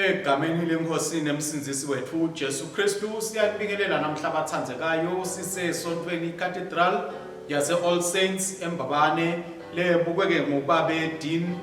Egameni leNkosi neMsindzisi wetfu Jesu Kristu siyanibingelela namhla bathandzekayo sisesontfweni iCathedral yase All Saints eMbabane lebukweke ngubabe Dean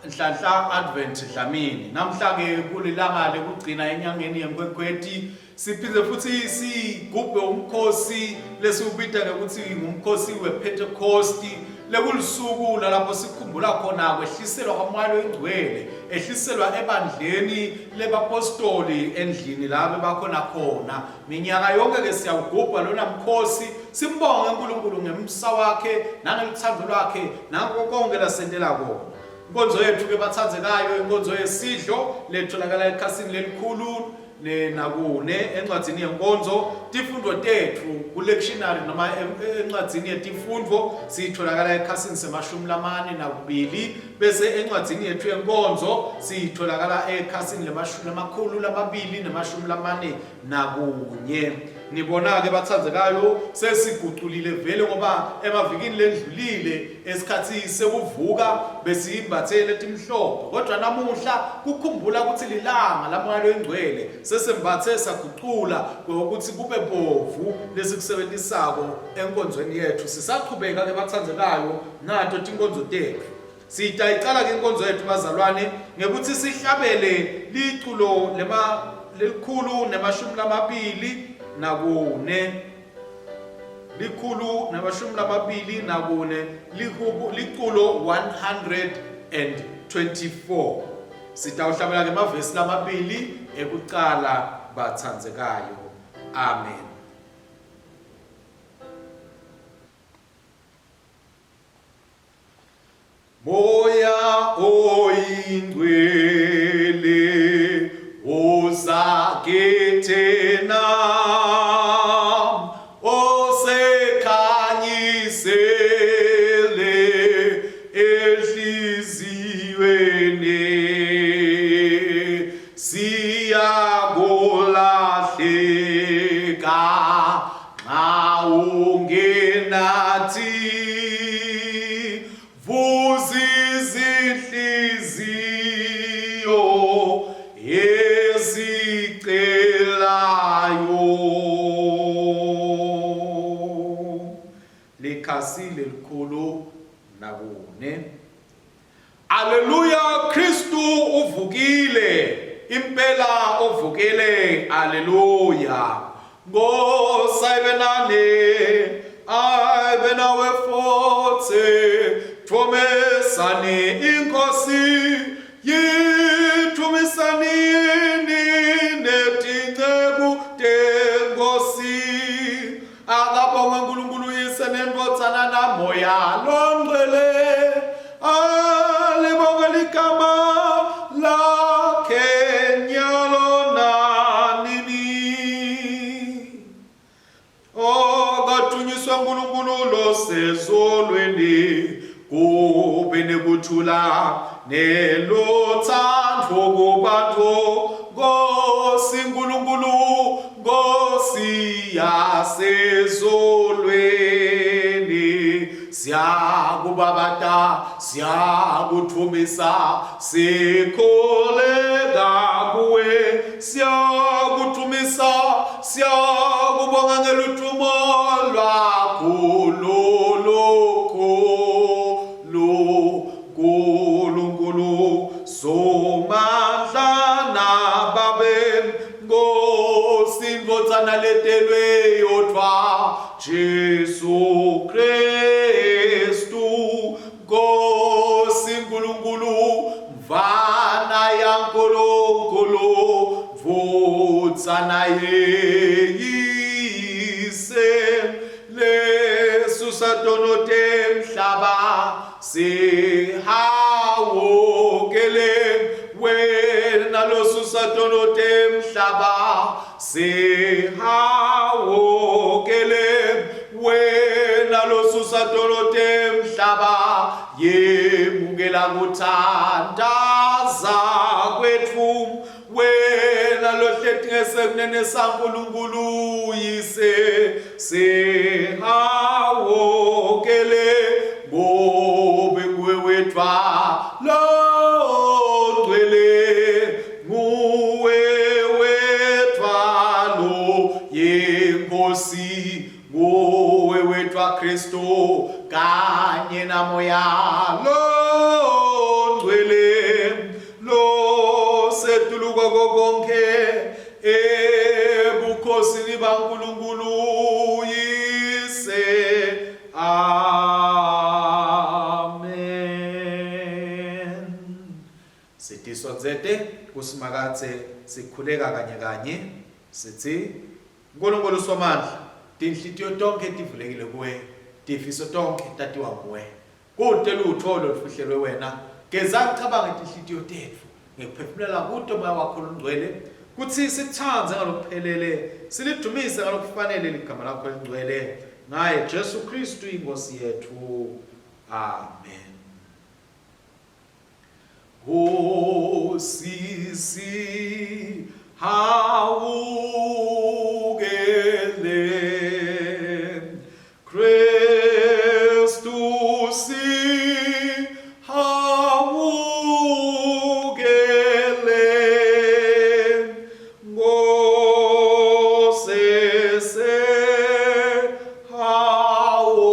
Nhlanhla Advent Dlamini. Namhla ke kulilanga lekugcina enyangeni yeNkhwekhweti Siphinde futhi sigubhe umkhosi lesiwubita ngekutsi ngumkhosi wePhentekhosti lekulisuku lalapho sikhumbula khona kwehliselwa kwaMoya loyiNgcwele ehliselwa ebandleni lebapostoli endlini la bebakhona khona. Minyaka yonke ke siyawugubha lona mkhosi simbonge uNkulunkulu ngemsa wakhe nangeluthando lwakhe nangako konke lasentela kona. Inkonzo yethu ke bathandzekayo inkonzo yesidlo letholakala ekhasini lelikhulu nakune encwadzini yenkonzo tifundvo tetfu kulectionary noma encwadzini yetifundvo siyitholakala ekhasini semashumi lamane nakubili bese encwadzini yetfu yenkonzo siyitholakala ekhasini lemashumi lamakhulu lamabili nemashumi lamane nakunye. Nibona-ke bathandzekayo sesiguculile vele ngoba emavikini lendlulile esikhathi sekuvuka besiyimbathe letimhlophe kodwa namuhla kukhumbula ukuthi lilanga laMoya loyiNgcwele sesembathe sagucula ukuthi kube bovu lesikusebentisako enkonzweni yethu. Sisaqhubeka-ke bathandzekayo nato tinkonzo tetfu. Sitayicala ke inkonzo yethu bazalwane ngekutsi sihlabele liculo lema lelikhulu nemashumi lamabili nakune likhulu nemashumi lamabili nakune lihubu liculo 124 sitawuhlabela ke emavesi lamabili ekucala bathandzekayo amen. Moya oyingcwele uza kithina osekhanyisele enhliziyweni siyakulahleka Nxa ungenathi vuza izinhliziyo ezicelayo. Likhasi lelikhulu nakune. Aleluya Kristu uvukile impela uvukile aleluya Nkosi ayibe nani ayibe nawe futhi thomesani inkosi yithumisanini netinceku tenkosi Akabongwe uNkulunkulu uYise neNdvodzana naMoya loNgcwele. Alibongwe ligama lakhe nyalo nanini. Akadunyiswe uNkulunkulu losezulwini kube nekuthula nelutsandvo kubantu Nkosi Nkulunkulu Nkosi yasezulwini siyakubabata siyakuthumisa sikholeka kuwe siyakuthumisa siyakubonga ngeluthumo lwakho lolukhulu Nkulunkulu Somandla naBabe Nkosi Ndvodzana letelwe yodvwa Jesu Kristu Nkosi Nkulunkulu Mvana yaNkulunkulu Ndvodzana yeyise lesusa tono temhlaba sihawukele wena losusa tono temhlaba sihawukele wena losusa tono temhlaba yemukela kuthandaza kwetfu Wena lohleti ngesekunene saNkulunkulu uYise, sihawukele ngobe nguwe wedvwa longcwele. kwako konkhe ebukhosini baNkulunkulu Yise. Amen. Sitisondzete kuSimakadze sikhuleka kanye kanye sitsi Nkulunkulu Somandla, tinhlitiyo tonkhe tivulekile kuwe, tifiso tonkhe tatiwa nguwe. Kute lutfo lolufihlelwe wena. Geza kucabange tinhlitiyo tetfu ngekuphefumulela kuto Moya wakho loNgcwele, kutsi sikutsandze ngalokuphelele, silidumise ngalokufanele ligama lakho lelingcwele. Ngaye Jesu Khristu iNkhosi yetfu. Amen. Nkosi sihawukele, Kristu sihawukele, Nkosi Hawukele.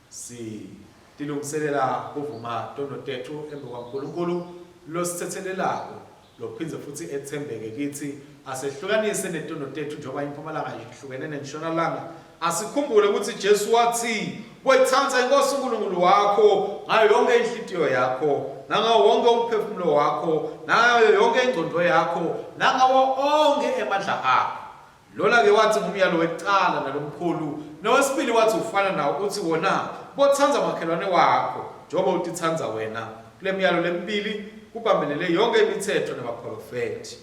Sitilungiselela kuvuma tono tetfu embikwaNkulunkulu lositsetselelako, lophindze futsi etsembeke kitsi, asehlukanise netono tetfu njengoba imphumalanga ihlukene nenshonalanga. Asikhumbule kutsi Jesu watsi, Boyitsandza iNkhosi uNkulunkulu wakho ngayo yonkhe inhlitiyo yakho, nangawo wonkhe umphefumulo wakho, nangayo yonkhe ingcondvo yakho, nangawo onkhe emandla akho. Lona-ke watsi ngumyalo wekucala nalomkhulu, nowesibili watsi ufana nawo, utsi wona, Botsandza makhelwane wakho njengoba utitsandza wena. Kule miyalo lemibili kubambelele yonkhe imitsetfo nebaphrofethi.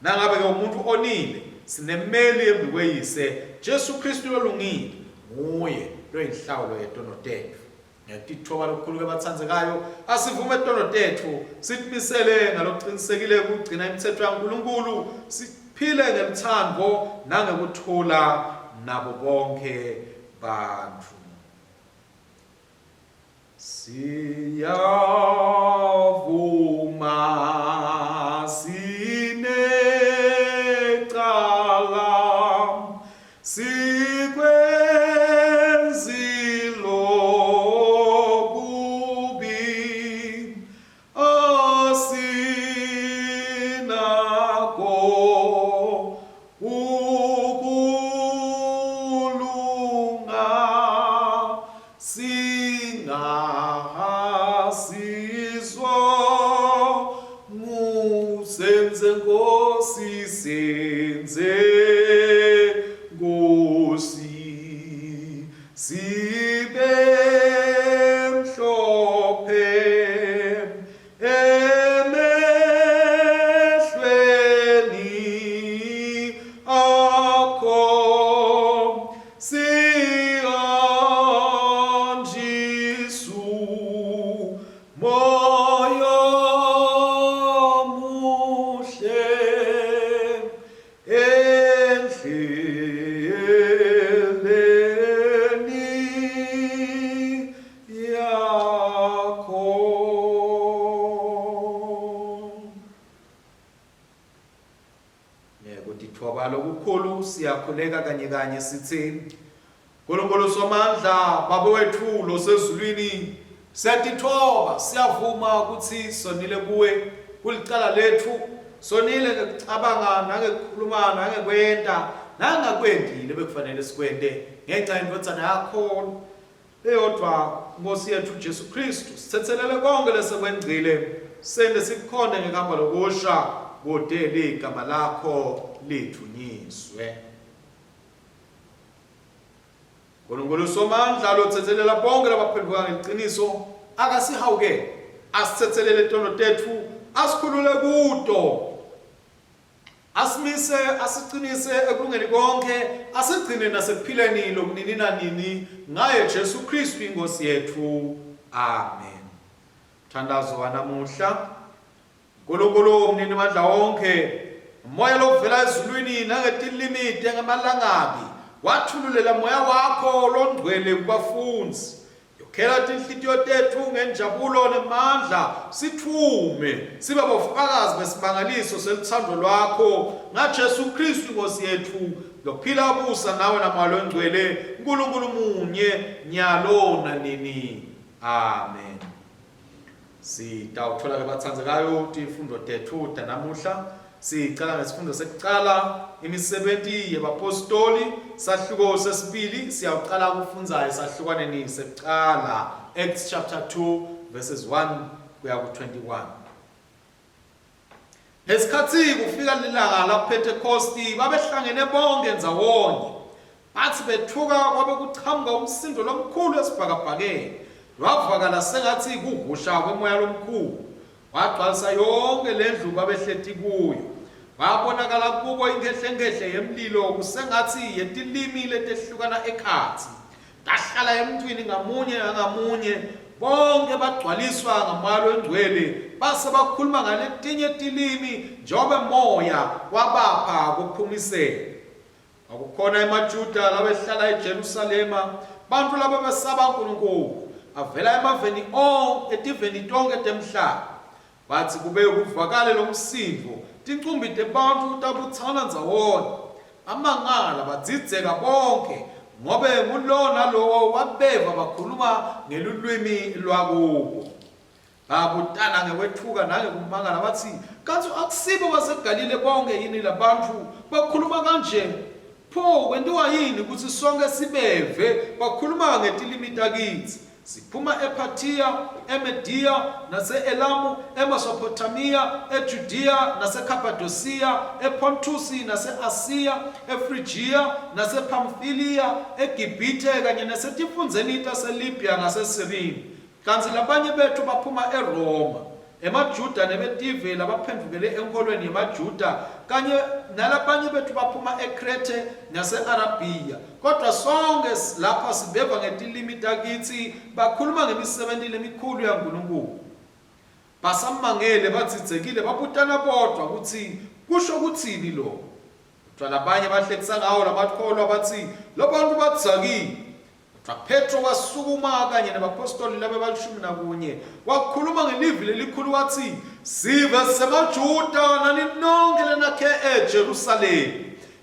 Nangabe-ke umuntfu onile, sinemmeli embikweYise, Jesu Khristu lolungile, nguye loyinhlawulo yetono tetfu. Ngekutitfoba lokukhulu-ke batsandzekayo, asivume tono tetfu, sitimisele ngalokucinisekile kugcina imitsetfo yaNkulunkulu, siphile ngelutsandvo nangekuthula nabo bonkhe bantfu. Siyavuma sinecala sikwenzile okubi asinako ukulunga Singasizwa ngusenze Nkosi senze Nkosi sibe mhlophe emehlweni akho Sihanjisu moya muhle endleleni yakho. Ngekutitfoba lokukhulu siyakhuleka kanye kanye sitsi, Nkulunkulu Somandla, Babe wetfu losezulwini, siyatitfoba, siyavuma kutsi sonile kuwe, kulicala letfu, sonile ngekucabanga nangekukhuluma nangekwenta nangakwenti lebekufanele sikwente ngenca yeNdvodzana yakho Eyodvwa Nkhosi yetfu Jesu Khristu, sitsetselele konkhe lesekwengcile, sente sikukhonte ngekuhamba lokusha, kute ligama lakho lidvunyiswe. Nkulunkulu Somandla lotsetselela bonkhe labaphendvuka ngeliciniso, akasihawukele, asitsetselele tono tetfu, asikhulule kuto. Asimise, asiqinise ekulungeni konkhe, asigcine nasekuphileni lokunini nanini, ngaye Jesu Khristu iNkhosi yetfu. Amen. Mthandazo wanamuhla. Nkulunkulu umninimandla wonke, umoya lovela ezulwini nangetilimi tengemalangabi, wathululela moya wakho longcwele kubafundzi. Yokhela tinhlitiyo tetfu ngenjabulo nemandla, sitfume sibe bofakazi besimangaliso selutsandvo lwakho ngaJesu Khristu iNkhosi yetfu, lophila abusa nawe naMoya loNgcwele, Nkulunkulu munye, nyalo nanini. Amen. Sitawuthola ke batsandzekayo tifundo tetfu tanamuhla. Sicala ngesifundo sekucala imisebenti yebapostoli sahluko sesibili siyawucala kufundza esahlukwaneni sekucala Acts chapter 2 verses 1 kuya ku-21. Ngesikhatsi kufika lilanga laPhentekhosti babehlangene bonkhe ndzawonye. Batsi betfuka kwabe kuchamuka umsindvo lomkhulu esibhakabhakeni, lwavakala sengatsi kuhhusha kwemoya lomkhulu. Wagcwalisa yonkhe lendlu babehleti kuyo. Kwabonakala kubo inkhehlekhehle yemlilo kusengatsi yetilimi letehlukana ekhatsi. Tahlala emntwini ngamunye nangamunye, bonkhe bagcwaliswa ngaMoya Longcwele, base bakhuluma ngaletinye tilimi njengobe Moya wabapha kuphumisela. Kwakukhona emaJuda labehlala eJerusalema, bantfu lababesaba Nkulunkulu, avela emaveni onkhe, etiveni tonkhe temhlaba. Kwatsi kube kuvakale lomsindvo, tincumbi tebantfu tabutsana ndzawonye. Bamangala badzidzeka bonkhe, ngobe ngulowo nalowo wabeva bakhuluma ngelulwimi lwakubo. Babutana ngekwetfuka nangekumangala batsi, Kantsi akusibo baseGalile bonkhe yini labantfu bakhuluma kanje? Pho kwentiwa yini kutsi sonkhe sibeve bakhuluma ngetilimi takitsi? Siphuma ePhathiya, eMediya, nase-Elamu, eMesophothamiya, eJudiya, naseKhaphadosiya, ePhontusi, nase-Asiya, eFrijiya, nasePhamfiliya, eGibhithe kanye nasetifundzeni taseLibya ngaseSirini. Kantsi labanye betfu baphuma eRoma, emaJuda nebetive labaphendvukele enkholweni yemaJuda, kanye nalabanye betfu baphuma eKhrethe nase-Arabhiya. Kodvwa sonkhe lapha sibeva ngetilimi takitsi bakhuluma ngemisebenti lemikhulu yaNkulunkulu. Basamangele badzidzekile babutana bodvwa kutsi kusho kutsini loku. Kodvwa labanye bahlekisa ngawo lamakholwa batsi, Labantfu badzakiwe. Kodvwa Phetro wasukuma kanye nebaphostoli labebalishumi nakunye, wakhuluma ngelivi lelikhulu watsi, Sive semaJuda nani nonkhe lenakhe eJerusalema,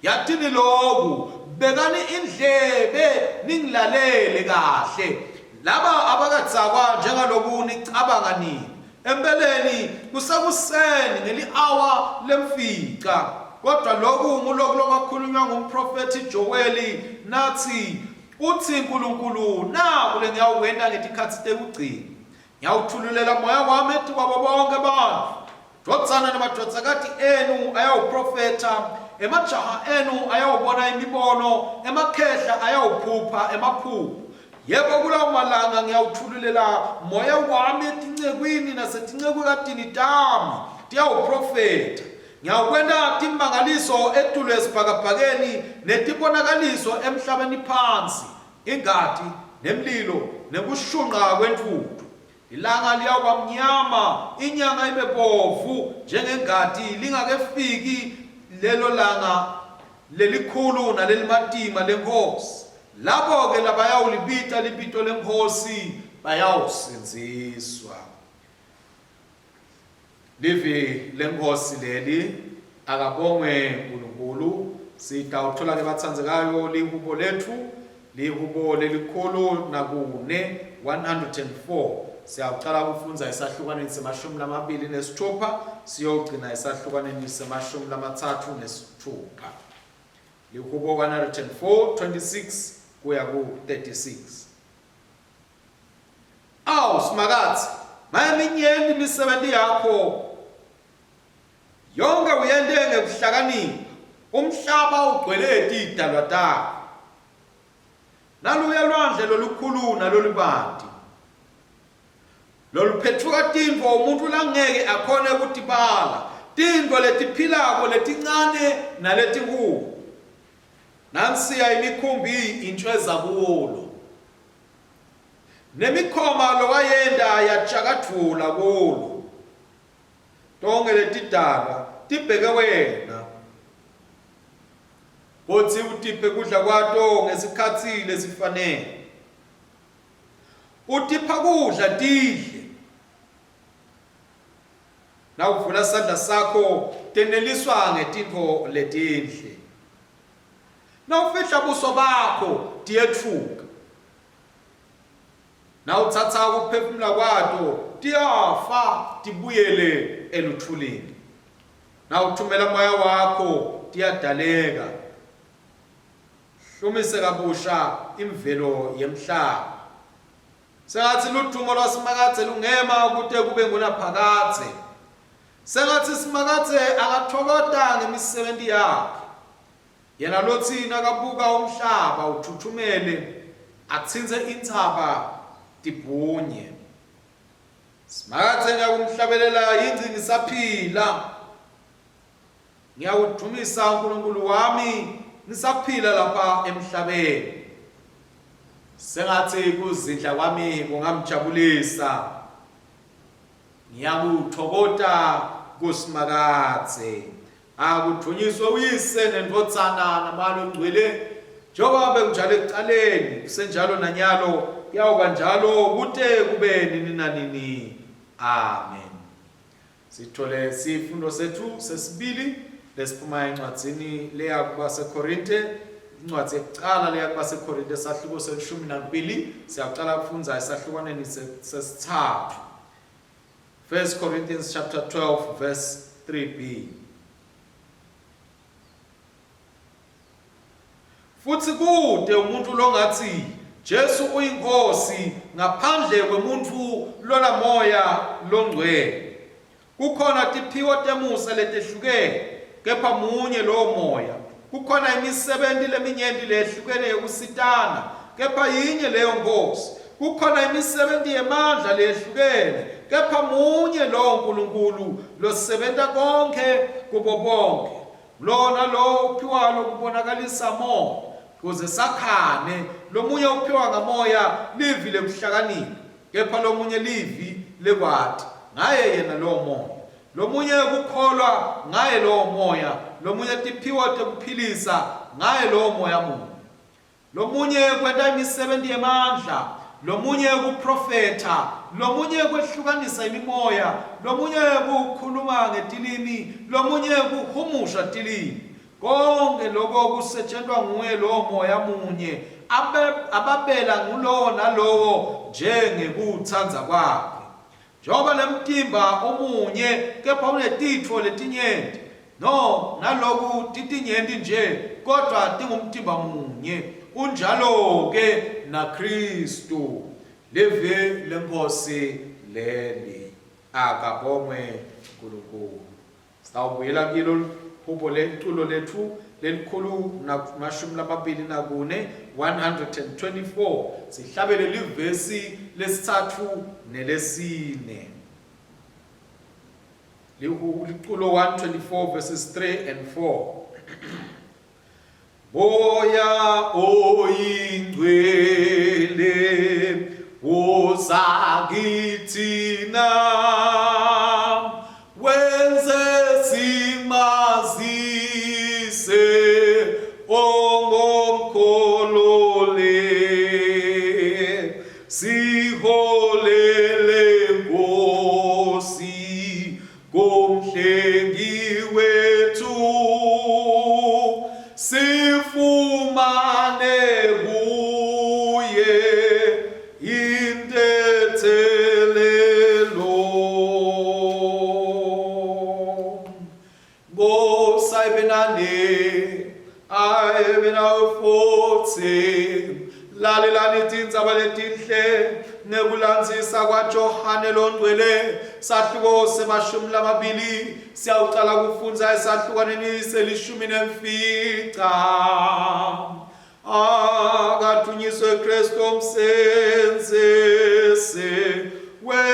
yatini loku, bekani indlebe ningilalele kahle. Laba abakadzakwa njengaloku nicabanga nine. Empeleni kusekuseni ngeli-awa lemfica. Kodvwa loku nguloku lokwakhulunywa ngumphrofethi Joweli natsi, Utsi Nkulunkulu, Naku lengiyawukwenta ngetikhatsi tekugcina. Ngiyawutfululela moya wami etikwabo bonkhe bantfu. Dvodzana nemadvodzakati enu ayawuphrofetha, emajaha enu ayawubona imibono, emakhehla ayawuphupha emaphupho. Yebo, kulawo malanga ngiyawutfululela moya wami etincekwini nasetincekukatini tami, tiyawuphrofetha. Ngiyawukwenta timangaliso etulu esibhakabhakeni netibonakaliso emhlabeni phansi, ingati, nemlilo, nekushunqa kwentfutfu. Ilanga liyawuba mnyama, inyanga ibe bovu njengengati, lingakefiki lelo langa lelikhulu nalelimatima leNkhosi. Labo-ke labayawulibita libito leNkhosi bayawusindziswa. Livi leNkhosi leli, akabongwe Nkulunkulu. Sitawuthola ke batsandzekayo lihubo letfu, lihubo lelikhulu nakune 104. Siyawucala kufundza esahlukwaneni semashumi lamabili nesitfupha siyogcina esahlukwaneni semashumi lamatsatfu nesitfupha. Lihubo 104 26 kuya ku 36. Awu Simakadze, maye minyenti imisebenti yakho. Yonkhe uyente ngekuhlakanipha, umhlaba ugcwele tidalwa takho. Naluya lwandle lolukhulu nalolubanti, loluphetfuka tintfo umuntfu langeke akhone kutibala, tintfo letiphilako letincane naletinkhulu. Nansiya imikhumbi intjweza kulo. Nemikhoma lowayenta yatjakadvula kulo. Tonkhe letidalwa tibheke wena. Kutsi utiphe kudla kwato ngesikhatsi lesifanele. Utipha kudla tidle. Nawuvula sandla sakho teneliswa ngetintfo letinhle. Nawufihla buso bakho tiyetfuka. Nawutsatsa kuphefumula kwato, tiyafa tibuyele elutfulini. Nawuthumela moya wakho, tiyadaleka. Hlumise kabusha imvelo yemhlaba. Sengatsi ludvumo lwaSimakadze lungema kute kube ngunaphakadze. Sengatsi Simakadze angatfokota ngemisebenti yakhe. Yena lotsi nakabuka umhlaba utfutfumele, atsintse intsaba tibhunye. Simakadze ngiyakumhlabelela yingci ngisaphila. Ngiyawudvumisa uNkulunkulu wami ngisaphila lapha emhlabeni. Sengathi kuzindla kwami kungamjabulisa. Ngiyakutfokota kuSimakadze. Akudvunyiswe uYise neNdvodzana naMoya Longcwele, njengoba bekunjalo ekucaleni, kusenjalo nanyalo, kuyawuba njalo kute kube nini nanini. Amen. Sithole sifundo sethu sesibili lesiphuma encwadzini leya kubaseKorinte, incwadzi yekucala leya kubaseKorinte sahluko selishumi nakubili, siyaqala kufundza esahlukwaneni sesitsatfu. 1 Corinthians chapter 12 verse 3b. Futsi kute umuntfu longatsi Jesu uyiNkhosi ngaphandle kwemuntfu lonaMoya loNgcwele. Kukhona tiphiwo temusa letehlukene, kepha munye lowo Moya. Kukhona imisebenti leminyenti leyehlukene yekusitana, kepha yinye leyo Nkhosi. Kukhona imisebenti yemandla leyehlukene, kepha munye lowo Nkulunkulu losebenta konkhe kubo bonkhe. Lowo nalowo uphiwa lokubonakalisa Moya, kuze sakhane. Lomunye uphiwa ngaMoya livi lekuhlakanipha, kepha lomunye livi lekwati, ngaye yena lowo Moya. Lomunye kukholwa, ngaye lowo Moya, lomunye tiphiwo tekuphilisa, ngaye lowo Moya munye. Lomunye kwenta imisebenti yemandla, lomunye kuprofetha, lomunye kwehlukanisa imimoya, lomunye kukhuluma ngetilimi, lomunye kuhumusha tilimi. Konkhe loko kusetjentwa nguye lowo Moya munye, ababela ngulowo nalowo njengekutsandza kwakhe. Njengoba lemtimba umunye kepha unetitfo letinyenti, no naloku titinyenti nje kodvwa tingumtimba munye, unjalo-ke naKhristu. Livi leNkhosi leli. Akabongwe Nkulunkulu. Sitawubuyela kilo hubo leculo letfu lelikhulu 24, 124 sihlabele livesi lesitsatfu nelesine. Liculo 124 verses 3 and 4. Moya oyingcwele woza kithina wenze simazise ongomkholole siholele Nkosi Kumhlengi wethu sifumane kuye intethelelo. Nkosi ayibe nani, ayibe nawe futhi. Lalelani tindzaba letinhle ngekulandzisa kwaJohane loNgcwele, sahluko semashumi lamabili, siyawucala kufundza esahlukwaneni selishumi nemfica. Akadvunyiswe Kristu umsenzisi wetfu.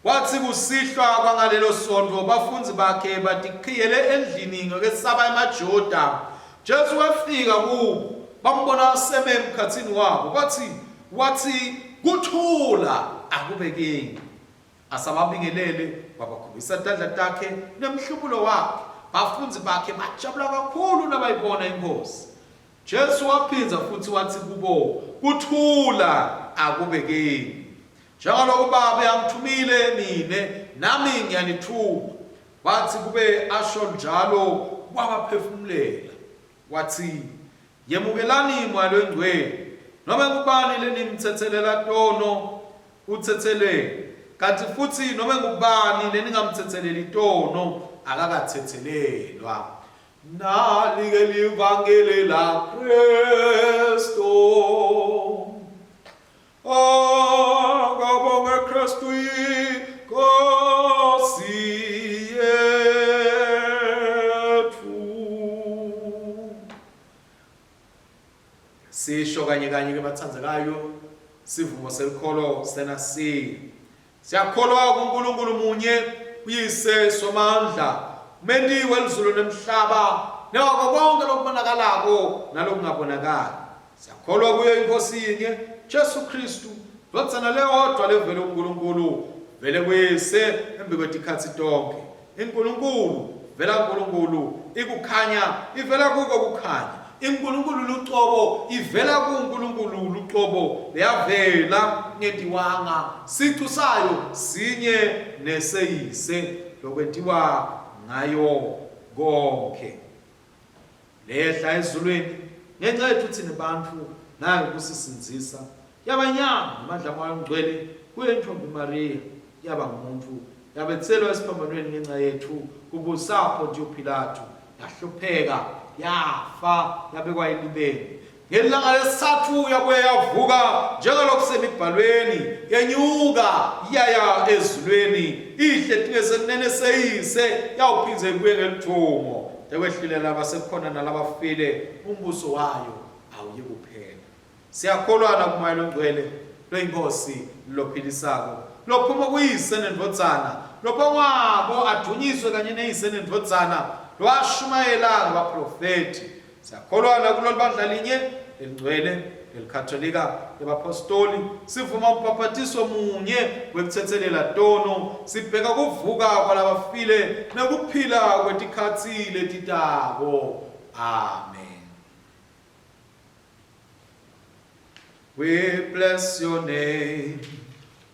Kwatsi kusihlwa kwangalelo sontfo bafundzi bakhe batikhiyele endlini ngekwesaba emaJuda. Jesu wefika kubo, bambona aseme emkhatsini wabo, batsi, Watsi, Kuthula akube kini. Asababingelele, wabakhombisa tandla takhe nemhlubulo wakhe. Bafundzi bakhe bajabula kakhulu nabayibona iNkhosi. Jesu waphindza futsi watsi kubo, Kuthula akube kini. Njengaloku Babe angitfumile mine, nami ngiyanitfuma. Watsi kube asho njalo, wabaphefumulela. Watsi, Yemukelani Moya Longcwele, nome ngubani lenimtsetselela tono, utsetselelwe, kantsi futsi nome ngubani leningamtsetseleli tono, akakatsetselelwa. Nali-ke livangeli laKhristu. Akabonge Kristu iNkosi yetfu. Sisho kanye kanye ke bathandzekayo sivumo selikholo senasile. Siyakholwa kuNkulunkulu munye uyise Somandla menti welizulu nemhlaba newako konke lokubonakalako nalokungabonakali. Siyakholwa kuyo iNkosi yinye, Jesu Kristu, Ndvodzana leyodvwa levele kuNkulunkulu, vele kuyise embikwetikhatsi tonkhe. INkulunkulu, vela kuNkulunkulu, ikukhanya, ivela kuko kukhanya. INkulunkulu lucobo, ivela kuNkulunkulu lucobo, leyavela ngentiwanga, sicu sayo sinye neseyise, lokwentiwa ngayo konkhe. Lehla ezulwini ngenxa yethu thina bantfu nayo kusisindzisa, yaba nyama ngemandla aMoya Ongcwele kuyo intfombi Mariya, yaba ngumuntfu, yabetselwa esiphambanweni ngenxa yetfu kubusa Pontiyo Pilatu, yahlupheka, yafa, yabekwa elibeni. Ngelanga lesithathu yabuye yavuka njengalokusemibhalweni, yenyuka yaya ezulwini, ihleti ngesekunene seyise, yawuphindze ibuye ngeludvumo tekwehlulela labasekhona nalabafile, umbuso wayo awuyikuphela. Siyakholwa nakuMoya loNgcwele loyiNkhosi lophilisako, lophuma kuYise neNdvodzana, lobongwako advunyiswe kanye neYise neNdvodzana, lowashumayela ngebaprofethi. Siyakholwa nakulolu bandla linye lelingcwele leliKhatolika lebaphostoli, sivuma umbhaphatiso munye wekutsetselela tono, sibheka kuvuka kwalabafile nekuphila kwetikhatsi letitako. Amen. We bless your name,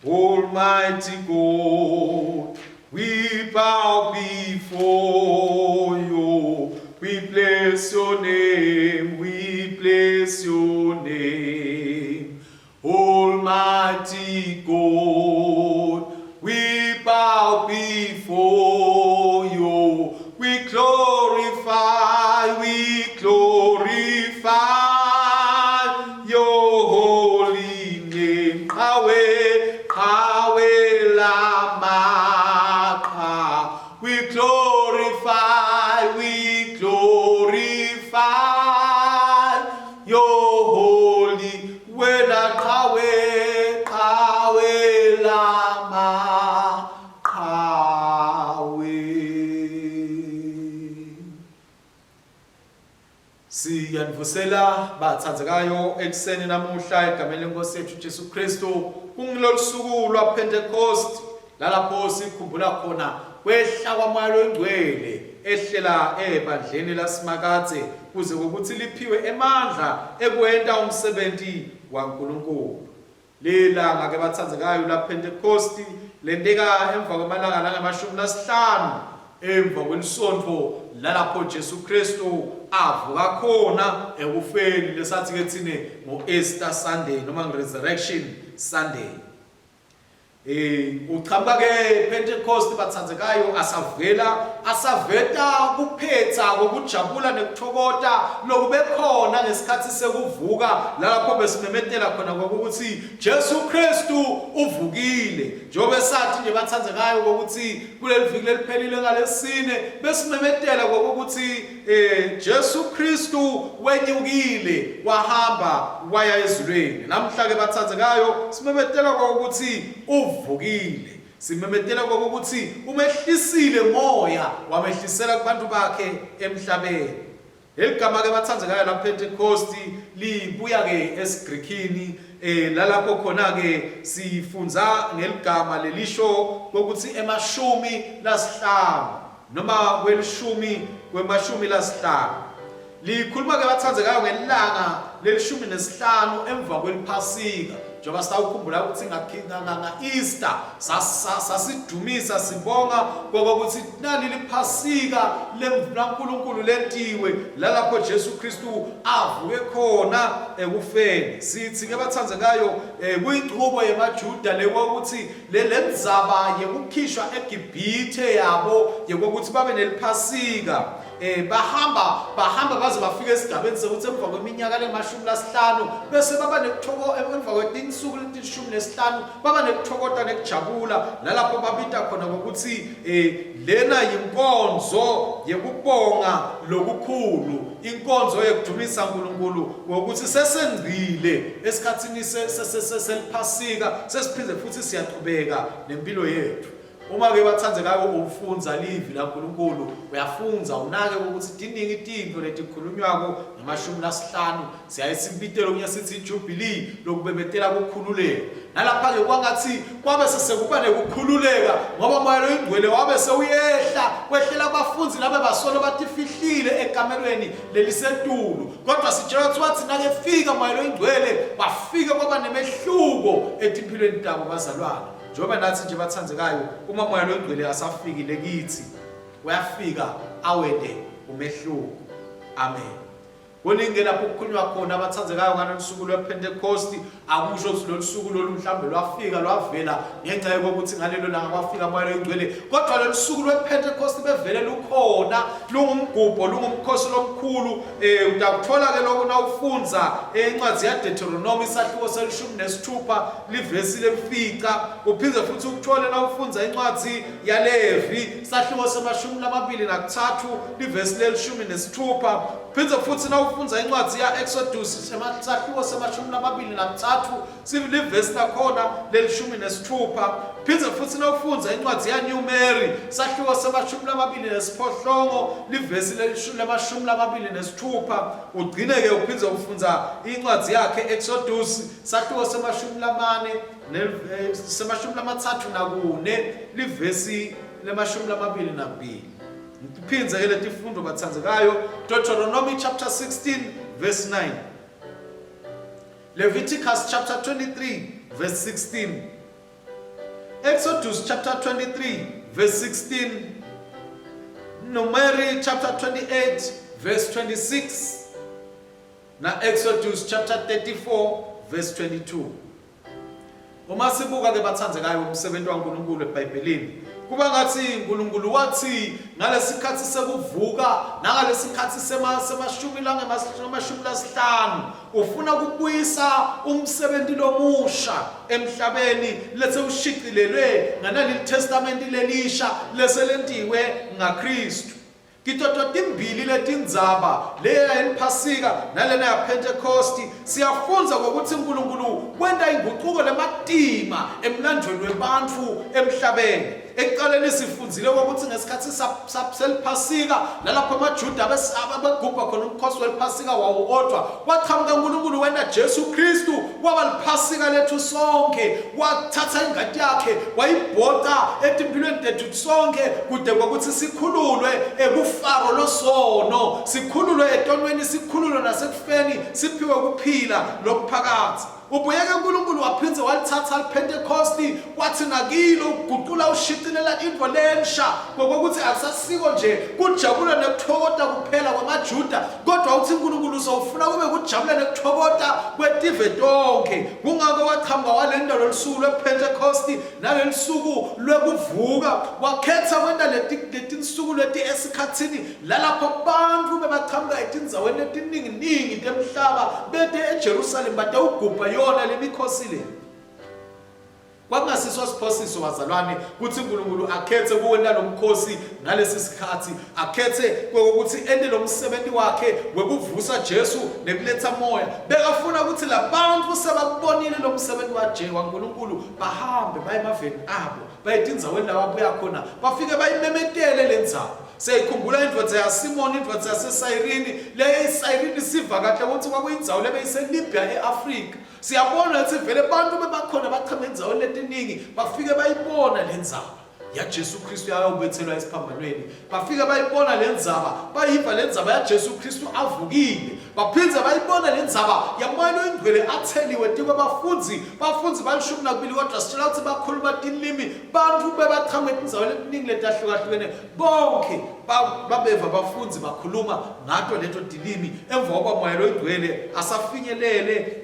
Almighty God. We bow before you. We bless your name. We bless your name. Almighty God. We bow before you. We glorify, we glorify your holy name. Qhawe, qhawe lamaqa. We glorify, we glorify your holy wena qhawe, qhawe lama qhawe. Siyanivusela bathandzekayo ekuseni namuhla egameni lenkosi yethu Jesu Kristu kungilolu suku lwaPentecost lalapho sikhumbula khona kwehla kwaMoya loNgcwele ehlela ebandleni laSimakadze kuze kokuthi liphiwe emandla ekwenta umsebenti waNkulunkulu. Lilanga ke batsandzekayo la Pentecosti lenteka emva kwemalanga langemashumi lasihlanu emva kwelisontfo lalapho Jesu Kristu avuka khona ekufeni lesathi ke thine ngo-Easter Sunday noma nge-Resurrection Sunday. Eh uchamuka ke Pentecost batsandzekayo asavela asaveta kuphetsa kokujabula nekuthokota lokube khona ngesikhathi sekuvuka lapho besimemetela khona kokuthi Jesu Kristu uvukile njengoba sathi nje batsandzekayo kokuthi kuleli viki leliphelile ngalesine besimemetela kokuthi Eh Jesu Kristu wenyukile wahamba waya ezulwini. Namhla ke bathandzekayo simemetela ukuthi uvukile. Simemetela ukuthi umehlisile moya wamehlisela kubantu bakhe emhlabeni. Leli gama ke bathandzekayo la Pentecost libuya ke esiGreekini eh lalapho khona ke sifundza ngeligama lelisho ukuthi emashumi lasihlanu noma kwelishumi kwemashumi lasihlanu. Likhuluma ke bathandzekayo ngelanga lelishumi nesihlanu emva kweliphasika. Njengoba sawukhumbula ukuthi nga-Easter sasidumisa sibonga kokuthi nali liphasika laNkulunkulu lentiwe lalapho Jesu Kristu avuke khona ekufeni. Sithi ke bathandekayo eh, kuyinchubo yemaJuda leyo ukuthi le lendzaba yekukhishwa eGibhithe yabo yokuthi babe neliphasika eh bahamba bahamba baze bafike esigabeni sekuthi emva kweminyaka lemashumi lasihlanu bese baba nekuthoko emva kwetinsuku letishumi nesihlanu baba nekuthokota nekujabula nalapho babita khona ngokuthi eh lena yinkonzo yekubonga lokukhulu inkonzo yekudumisa uNkulunkulu ngokuthi sesengcile esikhathini seliphasika sesiphinde futhi siyaqhubeka nempilo yethu. Uma-ke bathandekayo ufunza livi laNkulunkulu, uyafunza unake ukuthi tiningi tintfo letikhulunywako ngemashumi lasihlanu, siyaye sibitele okunye sithi ijubilee lokubebetela kukhululeka. Nalapha-ke kwangathi kwabe sesekuba nekukhululeka ngoba moya loyingcwele wabe sewuyehla kwehlela kubafundzi labe basolo batifihlile ekamelweni lelisetulu. Kodwa sitshelwa kuthiwa thina ke fika moya loyingcwele bafike kwaba nemehluko etimphilweni tabo bazalwane. Njengoba nathi nje bathandekayo, uma moya longcwele asafikile kithi, uyafika awente umehluko. Amen. Kuningi lapho kukhulunywa khona abathandekayo ngalolu suku lwePhentekosti, akusho ukuthi lolu suku lolu mhlawumbe lwafika lwavela ngenxa yokuthi ngalelo langa kwafika moya loyingcwele, kodwa lolu suku lwePhentekosti bevele lukhona, lungumgubho, lungumkhosi lomkhulu. Eh utakuthola ke lokho nawufundza incwadi yaDeuteronomy isahluko selishumi nesithupha livesi lemfica uphinde futhi ukuthole nawufundza incwadi yaLevi sahluko semashumi lamabili nakuthathu livesi lelishumi nesithupha phinde futhi nawufundza incwadi ya-Exodus sahluko semashumi lamabili nakuthathu livesi lakhona lelishumi nesithupha phinde futhi nawufundza incwadi yaNew Mary sahluko semashumi lamabili nesiphohlongo livesi lemashumi lamabili nesithupha ugcine-ke uphinde ufundza incwadi yakhe Exodus Sahluko semashumi lamane eh, semashumi lamathathu nakune livesi lemashumi lamabili nakubili. Ngiphindze ke letifundo bathandzekayo Deuteronomy chapter 16 verse 9. Leviticus chapter 23 verse 16. Exodus chapter 23 verse 16. Numeri chapter 28 verse 26. Na-Exodus chapter 34 verse 22. Uma sibuka ke bathandekayo umsebenzi waNkulunkulu eBhayibhelini, kuba ngathi uNkulunkulu wathi ngalesikhathi sekuvuka nangalesikhathi sema semashumi langemashumi lasihlanu ufuna ukubuyisa umsebenzi lomusha emhlabeni lethe ushicilelwe nganaleli testament lelisha leselentiwe ngaKristu. Titoto timbili letindzaba, leya yeliPhasika nalena yaPhentekhosti, siyafundza ngokuthi uNkulunkulu wenta ingucuko lematima emlandvweni webantfu emhlabeni. Ekucaleni sifundzile ukuthi ngesikhatsi seliPhasika nalapho amaJuda abegubha khona umkhosi weliPhasika wawodwa, wachamuka uNkulunkulu wenta Jesu Kristu waba liPhasika lethu sonke, wathatha ingati yakhe wayibhoca etimphilweni tethu Sonke kude kokuthi sikhululwe ekufaro losono, sikhululwe etonweni, sikhululwe nasekufeni, siphiwe kuphila lokuphakadze. Ubuyeke uNkulunkulu waphindze walithatha liPhentekosti wathi nakilo uguqula ushicilela intfo lensha ngokokuthi akusasiko nje kujabula nekuthokota kuphela kwamaJuda kodwa uthi uNkulunkulu usofuna kube kujabula nekuthokota kwetive tonke. Kungako wachamuka walenta lolusuku lwePhentekosti Nalolusuku lwekuvuka wakhetha kwenta letinsuku leti esikhatsini lalapho bantfu bebachamuka etindzaweni letininginingi temhlaba bete eJerusalem batewugubha yona lemikhosi le. Kwakungasiso siphosiso bazalwane kutsi uNkulunkulu akhetse kuwenta lomkhosi ngalesi sikhatsi, akhetse kwekutsi ente lomsebenti wakhe wekuvusa Jesu nekuletsa moya. Bekafuna kutsi labantfu sebakubonile lomsebenti waJe waNkulunkulu bahambe baye emaveni abo baye etindzaweni la babuya khona bafike bayimemetele le ndzaba. Siyayikhumbula indvodza yaSimoni, indvodza yaseSayirini, le iSayirini siva kahle kutsi kwakuyindzawo lebeyiseLibya e-Afrika. Siyabona kutsi vele bantfu bebakhona bachama endzaweni letiningi bafike bayibona le ndzaba. yaJesu Kristu yayobethelwa esiphambanweni. Bafika bayibona le ndzaba, bayiva le ndzaba yaJesu Kristu avukile. Baphindze bayibona le ndzaba yaMoya loyiNgcwele atheliwe tikwebafundzi. Bafundzi balishumi nakubili kodwa sitshela ukuthi bakhuluma tilimi, bantfu bebachamuka etindzaweni letiningi letahlukahlukene. Bonkhe babeva bafundzi bakhuluma ngato leto tilimi emva kokuba Moya loyiNgcwele asafinyelele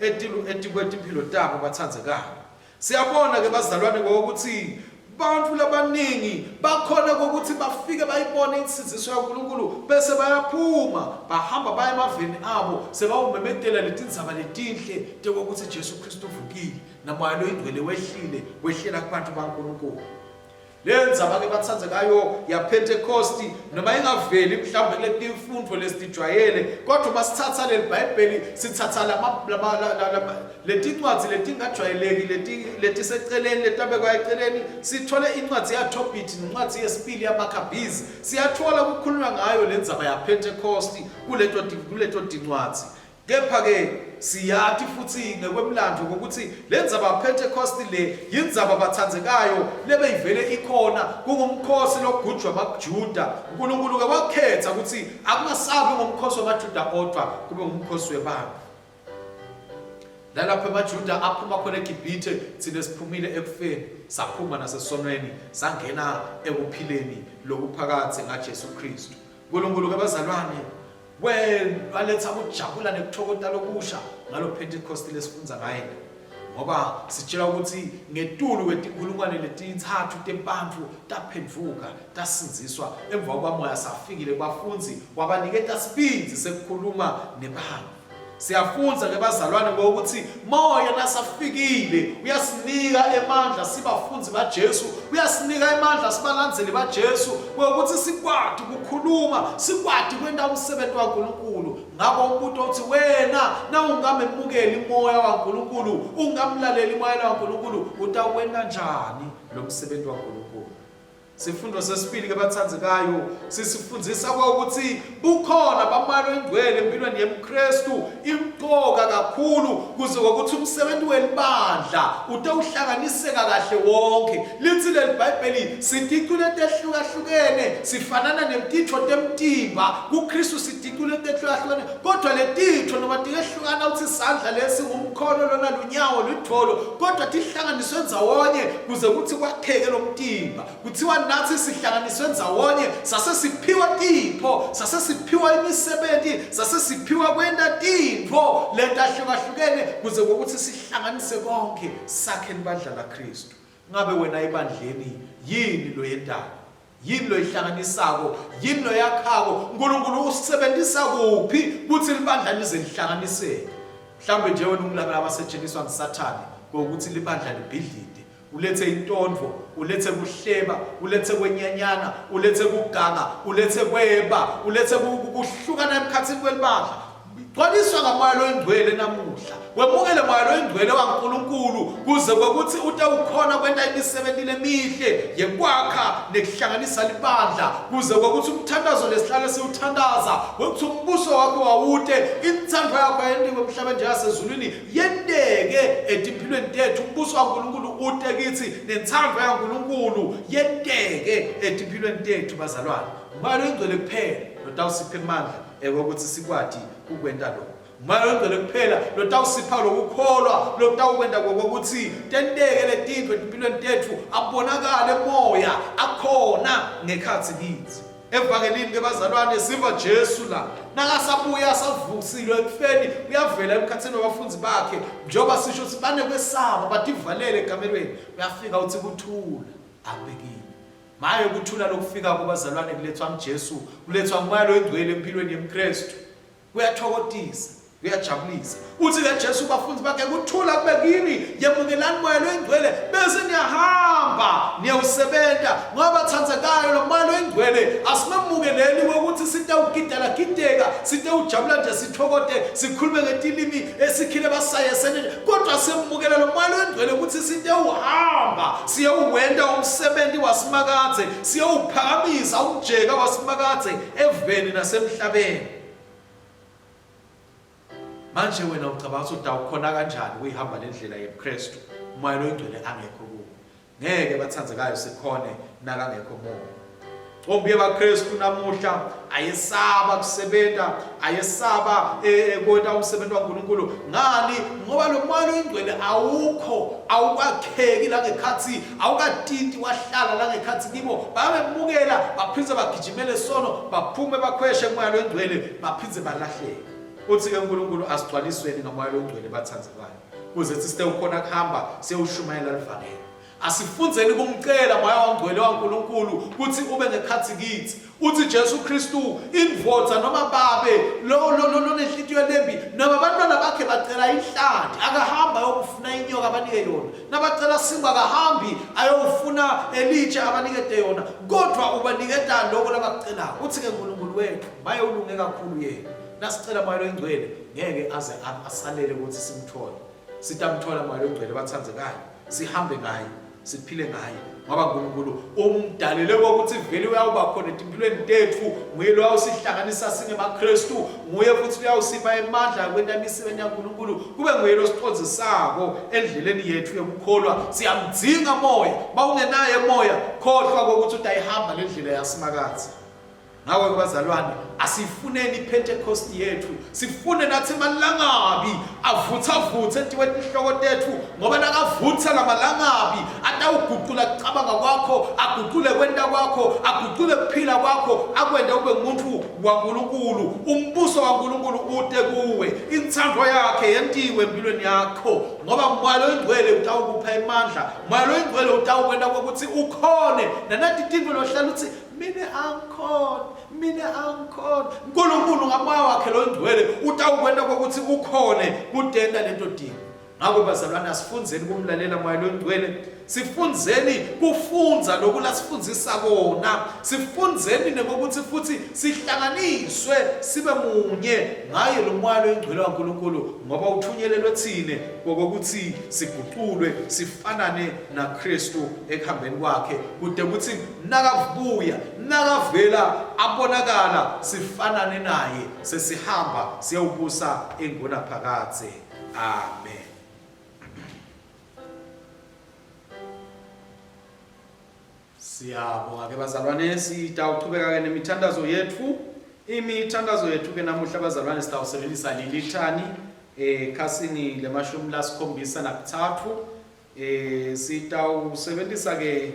etikwetimpilo tabo batsandzekako. Siyabona ke bazalwane ngokuthi bantfu labaningi bakhona kokuthi bafike bayibone insindziso yaNkulunkulu bese bayaphuma bahamba baya emaveni abo sebawumemetela letindzaba letinhle tekokuthi Jesu Kristu uvukile naMoya loyiNgcwele wehlile wehlela kubantu baNkulunkulu. Le ndzaba ke batsandzekayo yaPhentekhosti noma ingaveli mhlawumbe kuletimfundvo lesitijwayele kodwa uma sitsatsa leli Bhayibheli sitsatsa lama, lama, lama, letincwadzi letingajwayeleki leti, letiseceleni letabekwa eceleni sithole incwadzi yaThobhithi nencwadzi yesibili yaMakhabhizi siyatfola kukhulunywa ngayo le ndzaba yaPhentekhosti kuleto kuleto tincwadzi Kepha-ke siyati futsi ngekwemlandvo kwekutsi lendzaba yaPhentekhosti le yindzaba batsandzekayo lebeyivele ikhona, kungumkhosi logujwa maJuda. Nkulunkulu-ke wakhetsa kutsi akungasabi ngumkhosi wemaJuda odvwa, kube ngumkhosi webantfu. Nalapho emaJuda aphuma khona eGibhithe, thina siphumile ekufeni, saphuma nasesonweni, sangena ekuphileni lokuphakadze ngaJesu Khristu. Nkulunkulu-ke bazalwane Waletsa kujabula nekuthokota lokusha ngalo Pentecost lesifundza ngaye ngoba sitshela ukuthi ngetulu kwetinkhulungwane letintsatfu tebantfu taphendvuka tasindziswa emva kwamoya safikile kubafundzi wabaniketa sibindzi sekukhuluma nebantfu. Siyafundza ke bazalwane ngokuthi moya nasafikile uyasinika emandla sibafundzi baJesu, uyasinika emandla sibalandzeli baJesu ngokuthi sikwati ukukhuluma, sikwati kwenta umsebenzi waNkulunkulu. Ngakho umbuto uthi wena nawungamemukeli moya waNkulunkulu, ungamlaleli moya waNkulunkulu, utawenta njani lo msebenzi waNkulunkulu? Sifundo sesibili ke batsandzekayo sisifundzisa ukuthi bukhona baMoya loyiNgcwele empilweni yemKristu imcoka kakhulu kuze kokuthi umsebenzi welibandla utewuhlanganiseka kahle wonke. Litsi leli Bhayibheli siticu letehlukahlukene sifanana netitfo temtimba kuKristu siticu letehlukahlukene kodwa letitfo noma tingehlukana utsi sandla lesi ngumkhono lona lunyawo ludvolo kodwa tihlanganiswe ndzawonye kuze kutsi kwakheke lomtimba kuthiwa nathi sihlanganiswe ndzawonye sase siphiwa tipho sase siphiwa imisebenti sase siphiwa kwenta tintfo letahlukahlukene kuze kokuthi sihlanganise konke sakhe libandla laKristu. Ngabe wena ebandleni yini loyentako? Yini loyihlanganisako? Yini loyakhako? Nkulunkulu usebentisa kuphi kutsi libandla lize lihlanganiseke? Mhlawumbe nje wena ungulaba labasetshenziswa nguSathane ngokuthi libandla libhidlite, ulethe intondvo, ulethe kuhleba, ulethe kwenyanyana, ulethe kuganga, ulethe kweba, ulethe kuhlukana emkhatsini kwelibandla. Gcwaliswa ngaMoya loyiNgcwele namuhla. Wemukele Moya loyiNgcwele waNkulunkulu kuze kwekutsi utewukhona kwenta imisebenti lemihle yekwakha nekuhlanganisa libandla kuze kwekutsi umthandazo lesihlale siwuthandaza wekutsi umbuso wakho wawute intsandvo yakho yentiwe emhlabeni njengasezulwini yenteke etimphilweni tetfu umbuso waNkulunkulu ute kitsi nentsandvo yaNkulunkulu yenteke etimphilweni tetfu bazalwane. Moya loyiNgcwele kuphela lotawusipha emandla Ewe sikwati kukwenta lokho. Moya loNgcwele kuphela lotawusipha lokukholwa lokutawukwenta kokuthi tenteke letintfo etimpilweni tetfu abonakale moya akhona ngekhatsi kitsi. Evangelini ke bazalwane siva Jesu la nakasabuya asavusilwe ekufeni uyavela emkhatsini wabafundzi bakhe njengoba sisho ukuthi banekwesaba bativalele ekamerweni uyafika uthi kuthula akubekile Maye kuthula lokufikako bazalwane kulethwa nguJesu, kulethwa nguMoya loyiNgcwele empilweni yemKristu. Kuyathokotisa, kuyajabulisa. Uthi ke Jesu kubafundi bakhe kuthula kube kini, yemukelani Moya loyiNgcwele bese niyahamba niyawusebenta ngoba thandzekayo lo Moya loyiNgcwele asimemukeleli wokuthi sitawugidela gideka, sitewujabula nje sithokote, sikhulume ngetilimi esikhile basaye senene kodwa semukela lo Moya loyiNgcwele ukuthi sitewuhamba siyewuwenta umsebenti waSimakadze, siyewuphakamisa umjeka waSimakadze eveni nasemhlabeni. Manje wena ucabanga ukuthi utawukhona kanjani kuyihamba le ndlela yebuKristu uMoya loyiNgcwele angekho kuwe? Ngeke bathandzekayo sikhone nakangekho moya. Ombi yabaKristu namuhla ayesaba kusebenta, ayesaba eh, eh, kwenta umsebenzi waNkulunkulu. Ngani? Ngoba lo moya loyingcwele awukho, awukakheki la ngekhathi, awukatinti wahlala la ngekhathi kibo. Babemukela baphindze bagijimele sono, baphume bakhweshe kumoya loyingcwele, baphindze balahleke. Uthi-ke uNkulunkulu asigcwalisweni ngamoya loyingcwele bathandzekayo, kuze thi sitewukhona kuhamba siyewushumayela livangeli. Asifundzeni kumcela Moya waNgcwele waNkulunkulu kutsi ube ngekhatsi kitsi. Utsi Jesu Khristu, indvodza noma babe lo lo lo lonenhlitiyo lembi noma bantwana bakhe bacela inhlanti akahambi ayokufuna inyoka abanike yona. Nabacela sinkwa akahambi ayofuna elitshe abanikete yona, kodvwa ubaniketa loko labakucelako. Utsi ke Nkulunkulu wetfu, maye ulunge kakhulu yena. Nasicela Moya loyiNgcwele ngeke aze asalele kutsi simtfole. Sitamtfola Moya loyiNgcwele batsandzekayo. sihambe ngaye siphile ngaye ngoba uNkulunkulu umdalele kokuthi vele uyawuba khona etimpilweni tetfu nguye loyawusihlanganisa singemaKristu nguye futhi uyawusipha emandla akwenta imisebenzi yaNkulunkulu kube nguye losicondzisako endleleni yetfu yekukholwa siyamdzinga moya bawungenaye moya khohlwa kokuthi utayihamba lendlela yasimakadze Ngakho-ke bazalwane, asifuneni iPhentekosti yethu, sifune nathi emalangabi avuthavuthe etikwetihloko tetfu, ngoba nakavutha lamalangabi atawugucula kucabanga kwakho, agucule kwenta kwakho, agucule kuphila kwakho, akwente ube ngumuntu waNkulunkulu. Umbuso waNkulunkulu ute kuwe, intsandvo yakhe yentiwe empilweni yakho, ngoba Moya loyiNgcwele utawukupha emandla, Moya loyiNgcwele utawukwenta kwekutsi ukhone nanati tintfo lohlala utsi Mina angikhona, mina angikhona. uNkulunkulu ngamoya wakhe longcwele utawukwenta kokuthi ukhone kutenta leto tintfo. Ngakho bazalwane asifundzeni kumlalela moya longcwele, sifundzeni kufundza loku lasifundzisa kona, sifundzeni nekokuthi futhi sihlanganiswe sibe munye ngaye lo moya loyingcwele waNkulunkulu ngoba uthunyelelwe thine kokuthi siguculwe sifanane naKristu ekuhambeni kwakhe kude kutsi Nakabuya, nakavela abonakala sifanane naye sesihamba siyewubusa ingunaphakadze. Amen. Siyabonga ke bazalwane, sitawuchubeka ke nemithandazo yetfu. Imithandazo yetfu ke namuhla bazalwane sitawusebenzisa lilithani ekhasini lemashumi lasikhombisa nakutsatfu. Eh sitawusebentisa ke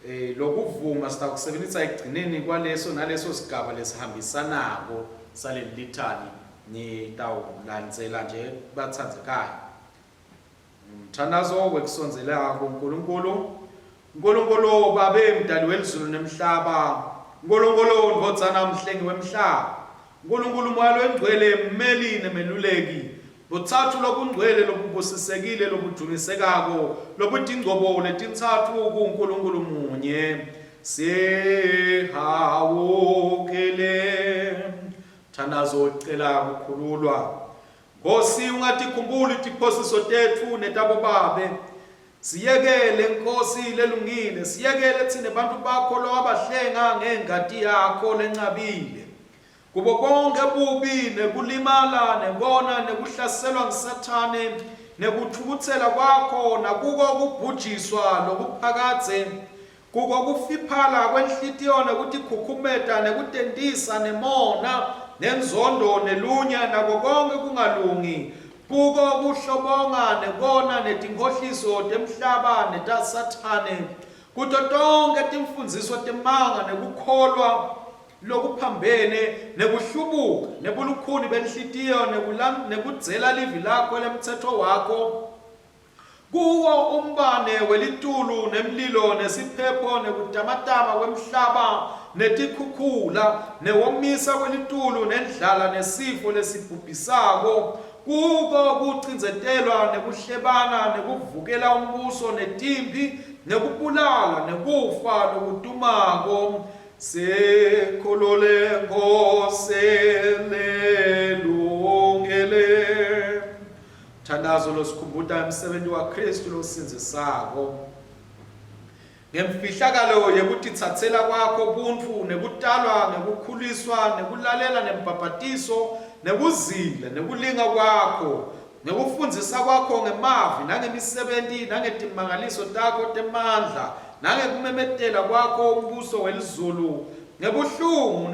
eh lokuvuma sitawukusebentisa ekugcineni kwaleso naleso sigaba lesihambisanako saleli lithani nitawulandzela nje batsandzekayo. Umthandazo wekusondzela kuNkulunkulu. Nkulunkulu Babe mdali welizulu nemhlaba. Nkulunkulu ndvodzana mhlengi wemhlaba. Nkulunkulu Moya loyiNgcwele mmeli nemeluleki. Butsatfu lobungcwele lobubusisekile lobudvumisekako lobutingcobo letintsatfu kuNkulunkulu munye. Sihawukele. Mthandazo wekucela kukhululwa. Nkhosi ungatikhumbuli tiphosiso tetfu netabobabe. Siyekele Nkhosi lelungile, siyekele tsine bantfu bakho lowabahlenga ngengati yakho lencabile. Kubo bonkhe bubi, nekulimala, nekona, nekuhlaselwa nguSathane, nekutfukutsela kwakho, nakuko kubhujiswa lokuphakadze, kuko kufiphala kwenhlitiyo, nekutikhukhumeta, nekutentisa, nemona, nenzondo, nelunya, nako konkhe kungalungi, kuko kuhlobonga, nekona, netinkhohliso temhlaba, netaSathane, kuto tonkhe timfundziso temanga, nekukholwa lokuphambene nekuhlubuka nebulukhuni benhlitiyo nekudzela livi lakho lemtsetfo wakho kuwo umbane welitulu nemlilo nesiphepho nekutamatama kwemhlaba netikhukhula newomisa kwelitulu nendlala nesifo lesibhubhisako kuko kucindzetelwa nekuhlebana nekuvukela umbuso netimphi nekubulala nekufa lokutumako Sikhulule Nkosi lelungele. Mthandazo losikhumbuta emsebenti waKristu losindzisako. Ngemfihlakalo yekutitsatsela kwakho buntfu nekutalwa ngekukhuliswa nekulalela nembhabhatiso nekuzila nekulinga kwakho. Ngekufundzisa kwakho ngemavi nangemisebenti nangetimangaliso takho temandla nangekumemetela kwakho umbuso welizulu, ngebuhlungu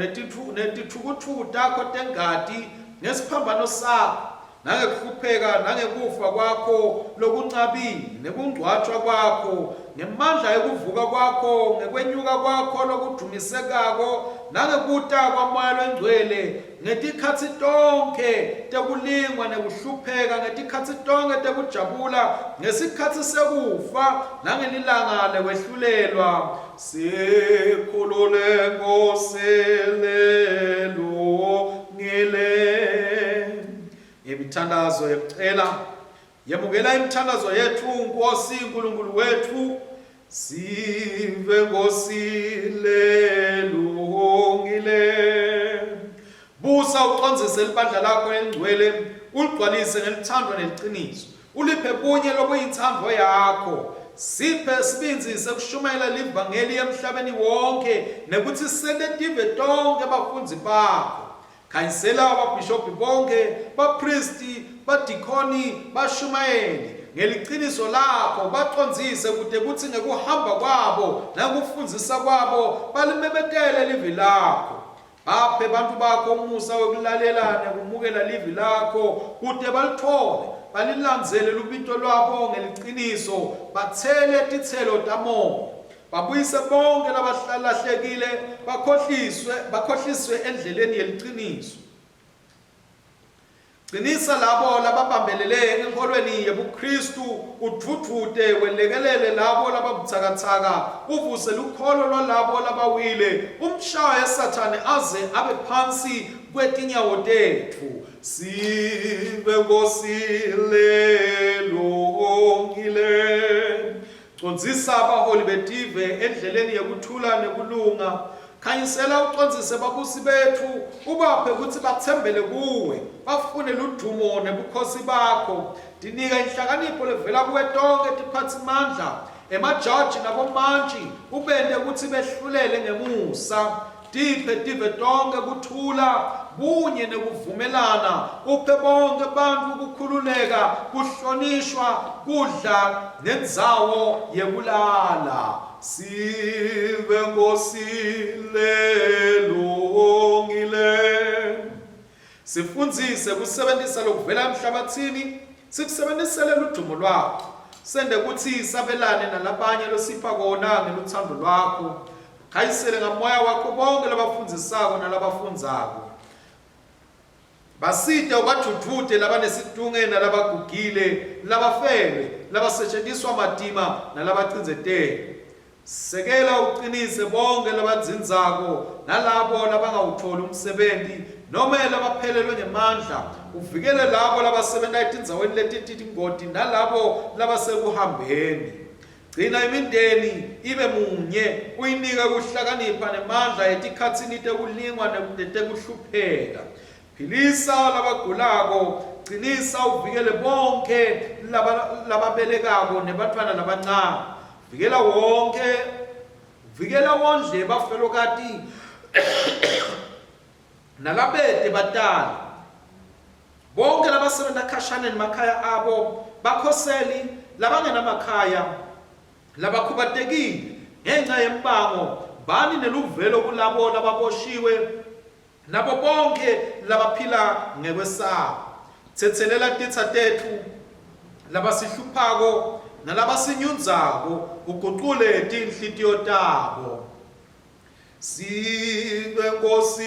netitfukutfuku takho tengati, ngesiphambano sakho, nangekuhlupheka nangekufa kwakho lokuncabile, nekungcwatjwa kwakho, ngemandla ekuvuka kwakho, ngekwenyuka kwakho lokudvumisekako, nangekuta kwaMoya loNgcwele, ngetikhatsi tonkhe tekulingwa nekuhlupheka, ngetikhatsi tonkhe tekujabula, ngesikhatsi sekufa nangelilanga lekwehlulelwa. Sikhulule Nkosi lelungile. Imithandazo yekucela. Yemukela imithandazo yetfu Nkosi Nkulunkulu wetfu. Sive Nkosi lelungile. Busa ucondzise libandla lakho elingcwele, uligcwalise ngelutsandvo neliciniso. Uliphe bunye lobuyintsandvo yakho. Siphe sibindzi sekushumayela livangeli emhlabeni wonkhe nekutsi sente tive tonkhe bafundzi bakho. Khanyisela ababhishobhi bonkhe, baphristi, badikhoni, bashumayeli, ngeliciniso lakho, bacondzise kute kutsi ngekuhamba kwabo nangekufundzisa kwabo balimemetele livi lakho. Baphe bantfu bakho umusa wekulalela nekumukela livi lakho kute balitfole, balilandzele lubito lwabo ngeliciniso, batsele titselo taMoya. Babuyise bonkhe labalahlekile bakhohliswe bakhohliswe endleleni yeliciniso. Cinisa labo lababambelele enkholweni yebuKhristu, udvudvute welekelele labo lababutsakatsaka, uvuse lukholo lwalabo labawile, umshaye Sathane aze abe phansi kwetinyawo tetfu. Sive Nkosi lelungile. Condzisa abaholi betive endleleni yekuthula nekulunga. Khanyisela ucondzise babusi betfu, ubaphe kutsi batsembele kuwe, bafune ludumo nebukhosi bakho. Tinika inhlakanipho levela kuwe tonkhe tiphatsimandla, emajaji nabomantji, ubente kutsi behlulele ngemusa. Tiphe tive tonkhe kuthula, bunye nekuvumelana, uphe bonkhe bantfu kukhululeka, kuhlonishwa, kudla nendzawo yekulala. Sive Nkosi lelungile. Sifundzise kusebentisa lokuvela emhlabatsini, sikusebentisele ludumo lwakho. Sente kutsi sabelane nalabanye losipha kona ngelutsandvo lwakho. Khanyisele ngamoya wakho bonke labafundzisako nalabafundzako. Basite ubadvudvute labanesitunge nalabagugile, labafelwe, labasetjentiswa matima nalabacindzetelwe. Sekela ucinise bonkhe labadzindzako nalabo labangawutfoli umsebenti nome labaphelelwe ngemandla, uvikele labo labasebenta etindzaweni letitingoti nalabo labasekuhambeni. Gcina imindeni ibe munye, uyinike kuhlakanipha nemandla etikhatsini tekulingwa netekuhlupheka. Philisa labagulako, cinisa uvikele bonkhe lababelekako nebantfwana labancane. Vikela wonkhe, vikela wondle bafelokati nalabete batali. Bonke labasebenta khashane nemakhaya abo, bakhoseli, labangenamakhaya, labakhubatekile ngenca yembango, bani neluvelo kulabo lababoshiwe nabo bonkhe labaphila ngekwesaba. Tsetselela titsa tetfu, labasihluphako nalabasinyundzako, ugucule tinhlitiyo tabo. Sive Nkosi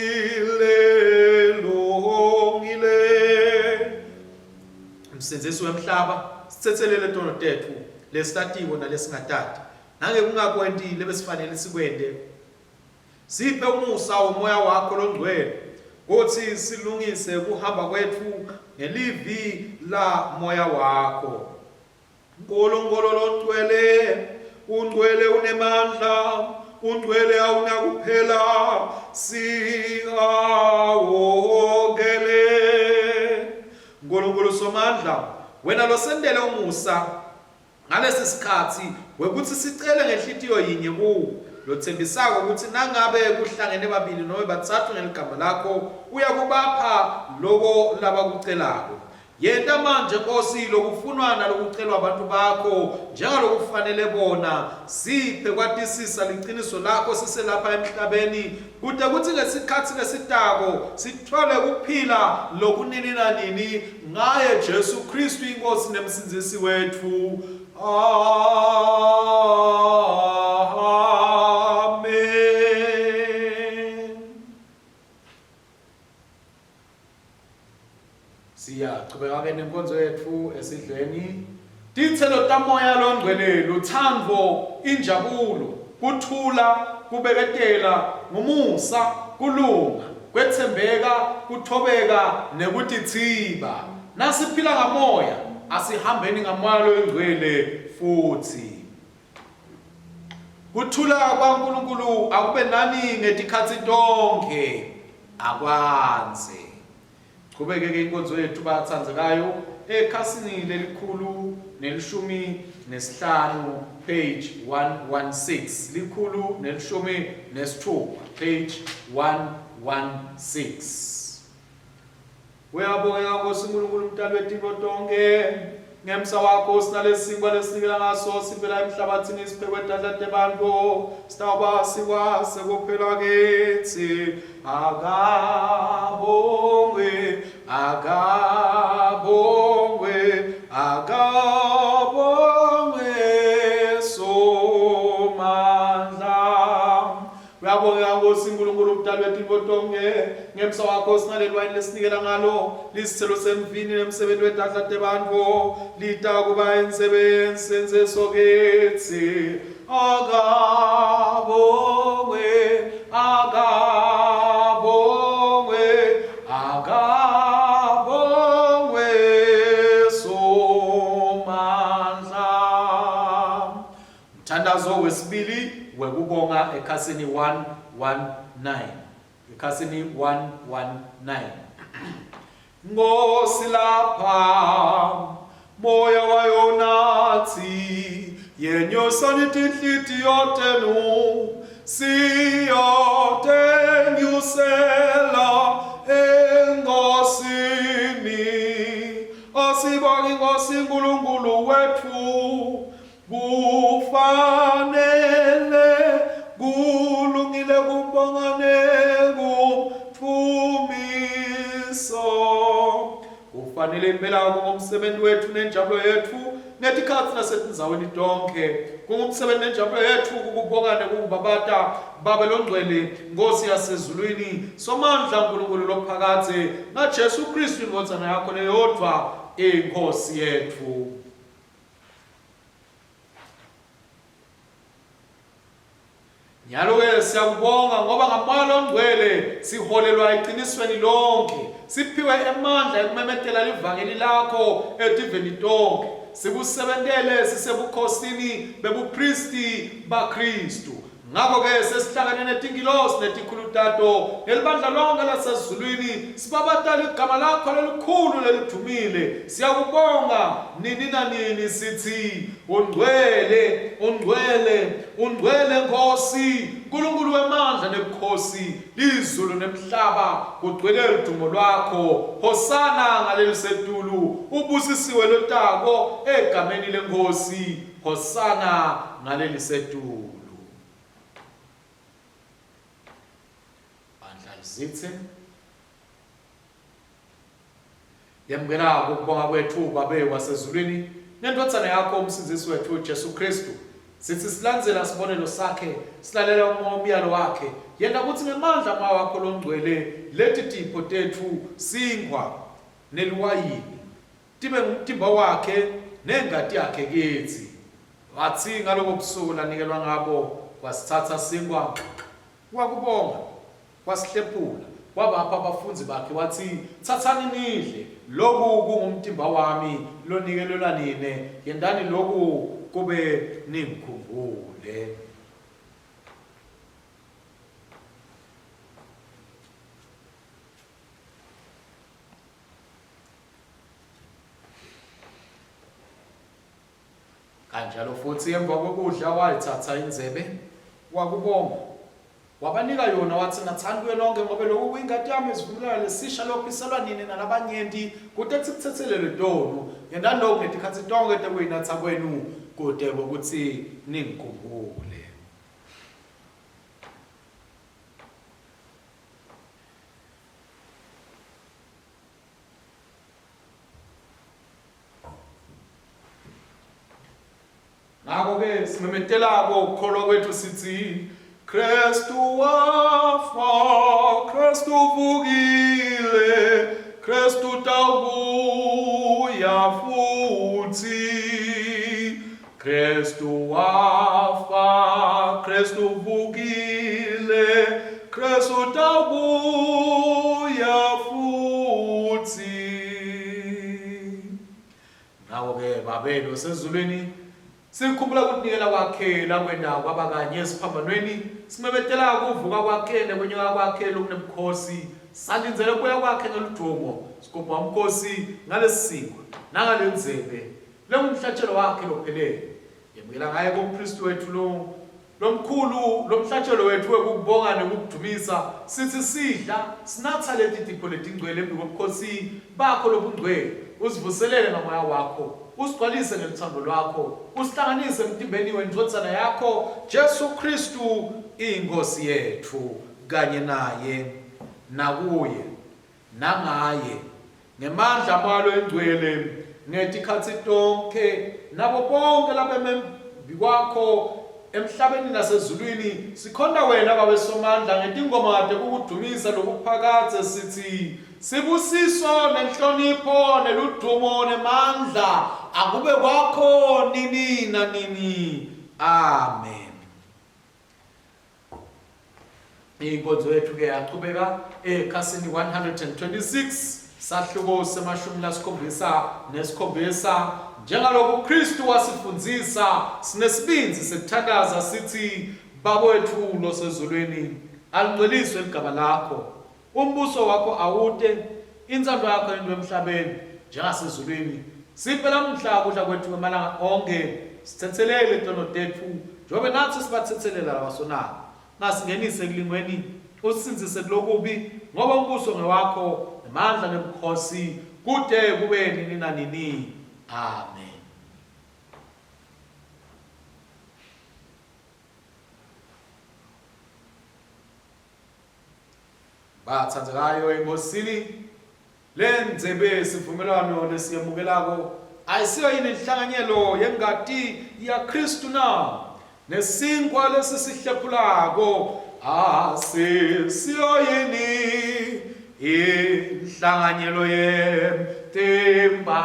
lelungile. Msindzisi wemhlaba, sitsetselele tono tetfu lesitatiko nalesingatati, nangekungakwenti lebesifanele sikwente. Siphe umusa womoya wakho longcwele kutsi silungise kuhamba kwetfu ngelivi la moya wakho. Nkulunkulu longcwele, ungcwele unemandla, ungcwele awunakuphela, singawokele. Nkulunkulu Somandla, wena losentele umusa ngalesi sikhatsi wekutsi sicele ngenhlitiyo yinye kuwe, lotsembisako kutsi nangabe kuhlangene babili nobe batsatfu ngeligama lakho, uyakubapha loko labakucelako. Yenta manje Nkosi lokufunwa nalokucelwa abantu bakho njengalokufanele bona. Siphe kwatisisa liciniso lakho siselapha emhlabeni kute kutsi ngesikhatsi lesitako sitfole kuphila lokunini nanini ngaye Jesu Khristu iNkhosi neMsindzisi wetfu. Amen. Siyachubeka-ke nenkonzo yetfu esidlweni. Titselo taMoya loNgcwele lutsandvo, injabulo, kuthula, kubeketela, ngumusa, kulunga, kwetsembeka, kutfobeka nekutitsiba. Nasiphila ngaMoya, asihambeni ngaMoya loyiNgcwele futsi. Kuthula kwaNkulunkulu akube nani ngetikhatsi tonkhe. Akwandze. Chubeke-ke inkonzo yethu batsandzekayo ekhasini lelikhulu nelishumi nesihlanu page 116 116 page 116 Uyabongeka Nkosi Nkulunkulu Mdali wetintfo tonkhe ngemsa wakho sinalesinkwa lesinikela ngaso sivela emhlabathini siphekwe tandla tebantfu sitawuba sikwase kuphela kitsi Akabongwe, akabongwe, akabongwe Somandla. Uyabongeka Nkosi Nkulunkulu umdali wetintfo tonkhe ngemsa wakho sinaleli wayini lesinikela ngalo lisithelo semvini nemsebenti wetandla tebantfu litakuba insebenzi senzeso kitsi Akabongwe, akabongwe, akabongwe Somandla. Mthandazo wesibili wekubonga ekhasini 119. Ekhasini 119. Nkosi lapha moya wayo natsi yenyusani tinhlitiyo tenu siyotenyusela enkosini asibonge inkosi uNkulunkulu wetfu Kufanele kulungile kumbonga nekumdvumisa. Kufanele impela kungumsebenzi wetfu nenjabulo yetfu ngetikhatsi nasetindzaweni tonkhe. Kungumsebenzi nenjabulo yetfu kukubonga nekukubabata Babe longcwele, Nkhosi yasezulwini, Somandla Nkulunkulu lophakadze, ngaJesu Khristu iNdvodzana yakho leyodvwa, iNkhosi yetfu. Nyalo-ke siyakubonga ngoba ngaMoya loNgcwele siholelwa eqinisweni lonke, siphiwe emandla ekumemetela livangeli lakho etiveni tonke, sikusebentele sisebukhosini bebuphristi baKhristu. Ngako-ke sesihlangene netingilosi netikhulu tato, nelibandla lonkhe lasezulwini, sibabata ligama lakho lelikhulu lelidvumile. Siyakubonga nini nanini sitsi, Ungcwele, ungcwele, ungcwele Nkhosi, Nkulunkulu wemandla nebukhosi, lizulu nemhlaba kugcwele ludumo lwakho. Hosana ngalelisetulu, ubusisiwe lotako egameni leNkhosi. Hosana ngalelisetulu. Bandla lizitse. Yemukela ukubonga kwethu Babe wasezulwini nendvodzana yakho umsindzisi wethu Jesu Kristu. Sithi silandzela sibonelo sakhe, silalela umyalo wakhe. Yenta kutsi ngemandla amoya wakho longcwele leti tipho tetfu sinkhwa neliwayini tibe ngumtimba wakhe nengati yakhe kitsi. Watsi ngalobo busuku lanikelwa ngabo, wasitsatsa sinkhwa, wakubonga, wasihlephula, wabapha bafundzi bakhe, watsi, Tsatsani nidle, loku kungumtimba wami lonikelelwa nine, yentani loku kube ningikhumbule. Kanjalo futhi emva kokudla wayithatha indzebe, wakubonga, Wabanika yona watsi, Natsani kuyo nonkhe, ngobe loku kuyingati yami yesivumelwano lesisha lophiselwa nine nalabanyenti kute kutsi kutsetselelwe tono. Yentani loku ngetikhatsi tonkhe tekuyinatsa kwenu kute kwekutsi ningikhumbule. Ngakho-ke simemetelako ukukholwa kwethu sithi Kristu wafa, Kristu uvukile, Kristu tawubuya futhi. Kristu wafa, Kristu uvukile, Kristu tawubuya futhi. Ngakho-ke Babe losezulwini, sikhumbula kutinikela kwakhe lakwenta kwaba kanye esiphambanweni, simemetela kuvuka kwakhe nekwenyuka kwakhe lokunebukhosi, salindzele kubuya kwakhe ngeludvumo, sigubha umkhosi ngalesinkwa nangalendzebe lengumhlatjelo wakhe lophelele. Yemukela ngaye kumphristi wetfu lo Lomkhulu, lomhlatjelo wetfu wekukubonga nekukudvumisa, sitsi sidla, sinatsa leti tipho letingcwele embikwebukhosi Bakho lobungcwele, usivuselele ngaMoya wakho, usigcwalise ngelutsandvo lwakho, usihlanganise emtimbeni weNdvodzana yakho, Jesu Khristu, iNkhosi yetfu, kanye naye, nakuye, nangaye, ngemandla aMoya loyiNgcwele, ngetikhatsi tonkhe, nabo bonkhe labeme embikwakho emhlabeni nasezulwini, sikhonta wena, Babe Somandla, ngetingoma tekukudvumisa lokuphakadze, sitsi, Sibusiso nenhlonipho neludumo nemandla akube kwakho nini nanini. Amen. Inkonzo yethu ke yaqhubeka ekhasini 126 sahluko semashumi lasikhombisa nesikhombisa njengaloku Kristu wasifundzisa sinesibindzi sekuthandaza sithi Baba wethu losezulwini alingcweliswe ligama lakho umbuso wakho awute intsandvo yakho yentiwe emhlabeni njengasezulwini siphe lamuhla kudla kwethu kwemalanga onkhe sitsetselele tono tetfu njengobe natsi sibatsetselela labasonako Ungasingenisi ekulingweni, usisindzise kulokubi, ngoba umbuso ngewakho, nemandla nebukhosi, kute kube nini nanini. Amen. Bathandzekayo eNkosini, Le ndzebe yesivumelwano lesiyemukelako ayisiyo yini inhlanganyelo yengati yaKhristu na? Nesinkhwa lesisihlephulako asisiyo yini inhlanganyelo yemtimba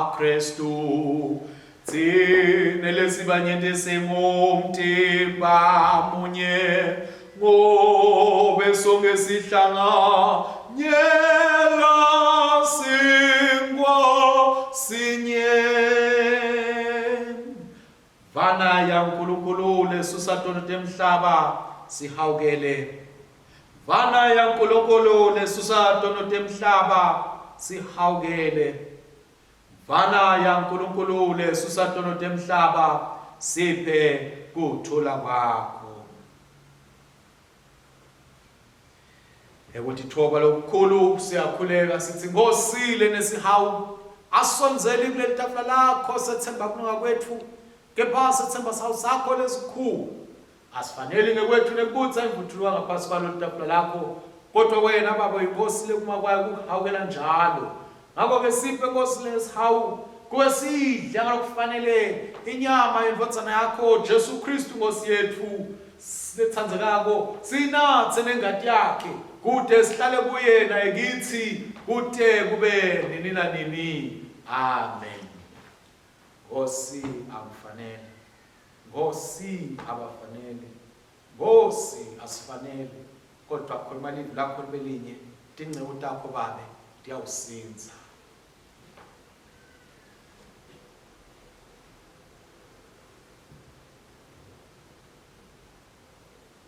waKhristu? Tsine lesibanyenti singumtimba munye ngobe sonke sihlanganyela sinkwa sinye. Mvana yaNkulunkulu lesusa tono temhlaba sihawukele. Mvana yaNkulunkulu lesusa tono temhlaba sihawukele. Mvana yaNkulunkulu lesusa tono temhlaba, siphe kuthula kwakho. Ngekutitfoba lokukhulu siyakhuleka sithi Nkosi lenesihawu asondzeli kuleli tafula lakho sethemba kulunga kwetfu kepha sethemba sawu sakho lesikhulu Asifaneli ngekwethu nekubutsa imvuthuluka ngaphasi kwalo litafula lakho, kodwa wena, Baba, uyiNkhosi lekuma kwayo kukuhawukela njalo. Ngakho-ke siphe, Nkosi lesihawu, kuwe sidle ngalokufanele inyama yeNdvodzana yakho, Jesu Khristu, Nkhosi yetfu letsandzekako, siyinatse nengati yakhe, kute sihlale kuye naye kitsi, kute kube nini nanini. Amen. Nkhosi, akufanele. Nkhosi, abafanele. Nkhosi, asifanele, kodvwa khuluma livi lakho libe linye, tinceku takho, Babe, tiyawusindza.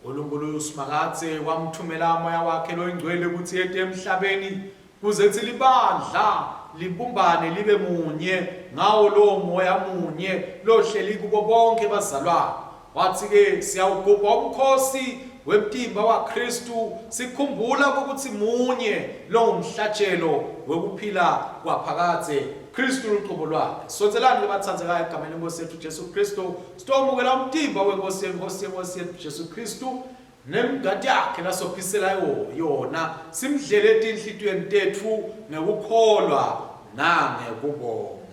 Nkulunkulu uSimakadze wamthumela Moya wakhe loyingcwele kutsi ete emhlabeni kuze kutsi libandla libumbane libe munye ngawo lowo moya munye lohleli kubo bonkhe bazalwane. Wathi-ke siyawugubha umkhosi wemtimba waKristu sikhumbula ukuthi munye longumhlatshelo wekuphila kwaphakadze Kristu luqobo lwakhe. Sondelani ke bathandzekayo egameni lenkosi yethu Jesu Kristu sitomukela umtimba wenkosi yenkosi yenkosi yethu Jesu Kristu nemngati yakhe lasophisela yona simdlele etinhlitiyweni tetfu ngekukholwa nangekubonga.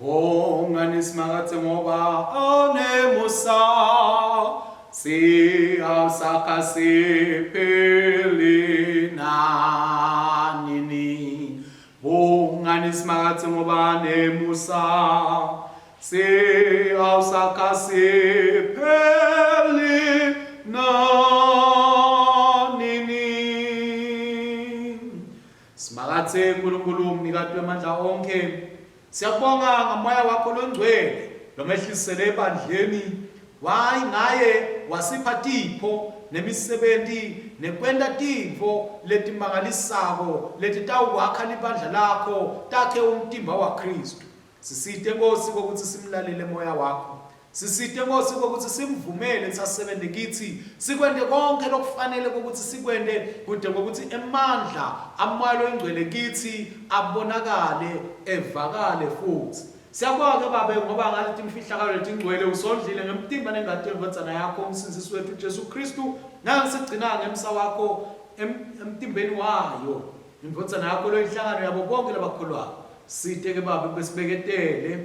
Bongani Simakadze ngoba anemusa siyawusakha siphile nanini. Bongani Simakadze ngoba anemusa siyawusakha siphele nanini. Simakadze Nkulunkulu umnikati wemandla onkhe, siyakubonga ngamoya wakho longcwele lomehlisele ebandleni wayi ngaye wasipha tipho nemisebenti nekwenta tintfo letimangalisako letitawukwakha libandla lakho takhe umtimba waKhristu. Sisite Nkosi kwekutsi simlalele moya wakho. Sisite Nkosi kwekutsi simvumele kutsi asebente kitsi, sikwente konkhe lokufanele kwekutsi sikwente kute kwekutsi emandla aMoya loyiNgcwele kitsi abonakale evakale futsi. Siyabonga ke Babe ngoba ngaletimfihlakalo letingcwele usondlile ngemtimba nengati yeNdvodzana yakho uMsindzisi wetfu Jesu Khristu nangisigcina ngemsa wakho emtimbeni wayo iNdvodzana yakho loyinhlangano yabo bonke labakholwako. Site ke Babe kube sibeketele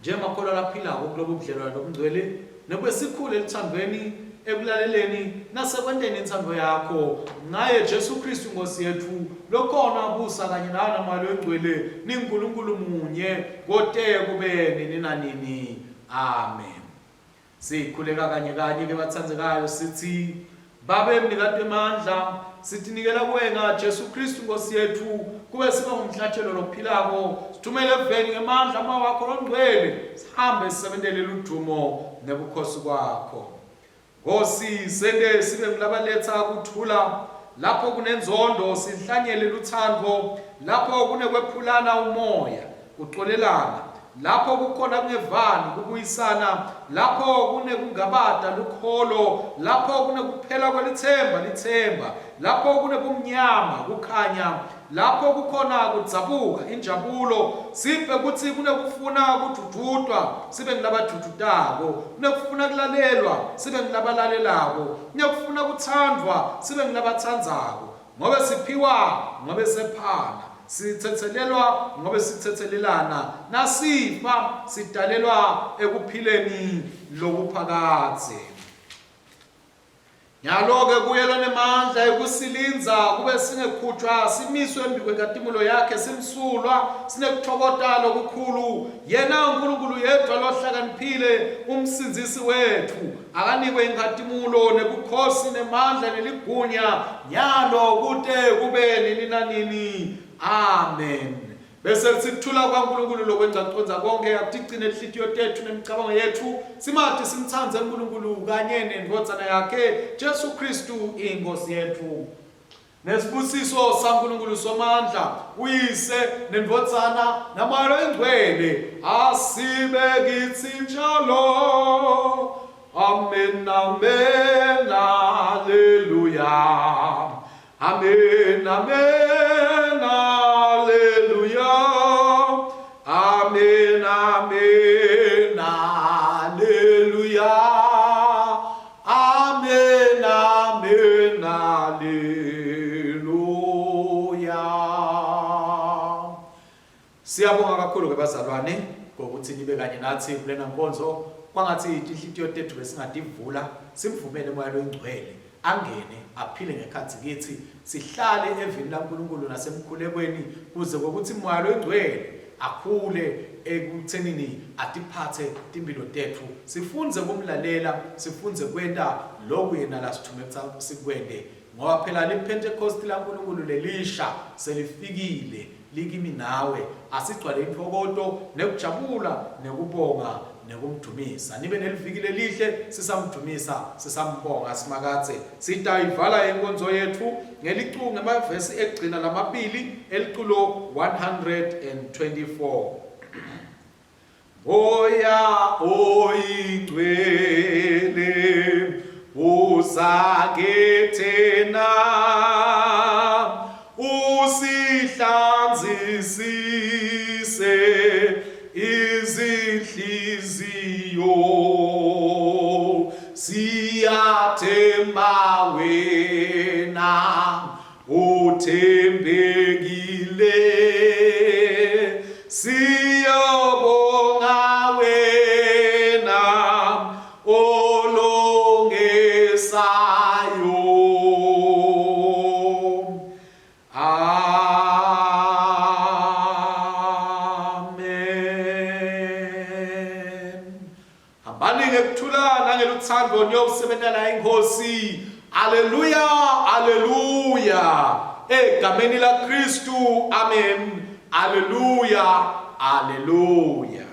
njengemakholwa laphilako kulobu budlelwane lobungcwele nekube sikhule eluthandweni ekulaleleni nasekwenteni intsandvo yakho ngaye Jesu Kristu Nkosi yetfu lokhona abusa kanye nawe naMoya loyiNgcwele ninguNkulunkulu munye kote kube nini nanini. Amen. Sikhuleka kanye kanye ke batsandzekayo sitsi, Babe mnikati wemandla, sitinikela kuwe nga Jesu Kristu Nkosi yetfu, kube sibe ngumhlatshelo lophilako, sithumele eveni ngemandla amoya wakho longcwele, sihambe sisebentele ludumo nebukhosi kwakho. Nkosi, sente sibe ngulabaletsa kuthula lapho kunenzondo, sihlanyele lutsandvo lapho kunekwephulana umoya, kucolelana lapho kukhona kungevani, kubuyisana lapho kunekungabata, lukholo lapho kunekuphela kwelitsemba, litsemba lapho kunebumnyama, kukhanya lapho kukhona kudzabuka, injabulo. Siphe kutsi kunekufuna kudvudvutwa, sibe ngulabadvudvutako, kunekufuna kulalelwa, sibe ngulabalalelako, kunekufuna kutsandvwa, sibe ngulabatsandzako. Ngobe siphiwa ngobe sephana, sitsetselelwa ngobe sitsetselelana, nasifa sidalelwa ekuphileni lokuphakadze. Nyalo-ke kuye lonemandla ekusilindza kube singekhutshwa simiswe embikwenkatimulo yakhe simsulwa sinekutfokota lokukhulu, yena uNkulunkulu yedvwa lohlakaniphile, uMsindzisi wetfu, akanikwe inkhatimulo nebukhosi nemandla neligunya nyalo kute kube nini nanini. Amen. Bese kutsi kuthula kwaNkulunkulu lokwengca kucondza konkhe akutigcine tinhlitiyo tetfu nemicabango yetfu simati simtsandze uNkulunkulu kanye nendvodzana yakhe Jesu Khristu iNkhosi yetfu. Nesibusiso saNkulunkulu Somandla, uYise, neNdvodzana, naMoya loyiNgcwele, asibe kitsi njalo. Amen, amen, haleluya. Amen, amen, haleluya. Amen, amen, haleluya. Amen, amen, haleluya. Siyabonga kakhulu ke bazalwane ngokuthi nibe kanye nathi kulena nkonzo. Kwangathi inhliziyo tethu besingativula simvumele uMoya loyiNgcwele angene aphile ngekhatsi kithi, sihlale evini laNkulunkulu nasemkhulekweni kuze kokuthi uMoya loyiNgcwele akhule ekuthenini atiphathe timpilo tetfu, sifundze kumlalela, sifundze kwenta loku yena lasithume sikwente, ngoba phela liPhentekhosti laNkulunkulu lelisha selifikile likimi nawe. Asigcwale intfokoto nekujabula nekubonga. nekumdumisa. Nibe neliviki lelihle sisamdumisa sisambonga Simakadze. Sitayivala inkonzo yetfu ngelicu ngemavesi ekugcina lamabili eliculo 124. Moya oyingcwele uzakethena usihlanzisise izinhliziyo siyathemba wena uthembekile siyobonga wena olongesayo. Amen. Hambani ngekuthula nangeluthando niyosebentela iNkhosi. Haleluya, haleluya. Egameni laKristu. Amen. Haleluya, haleluya.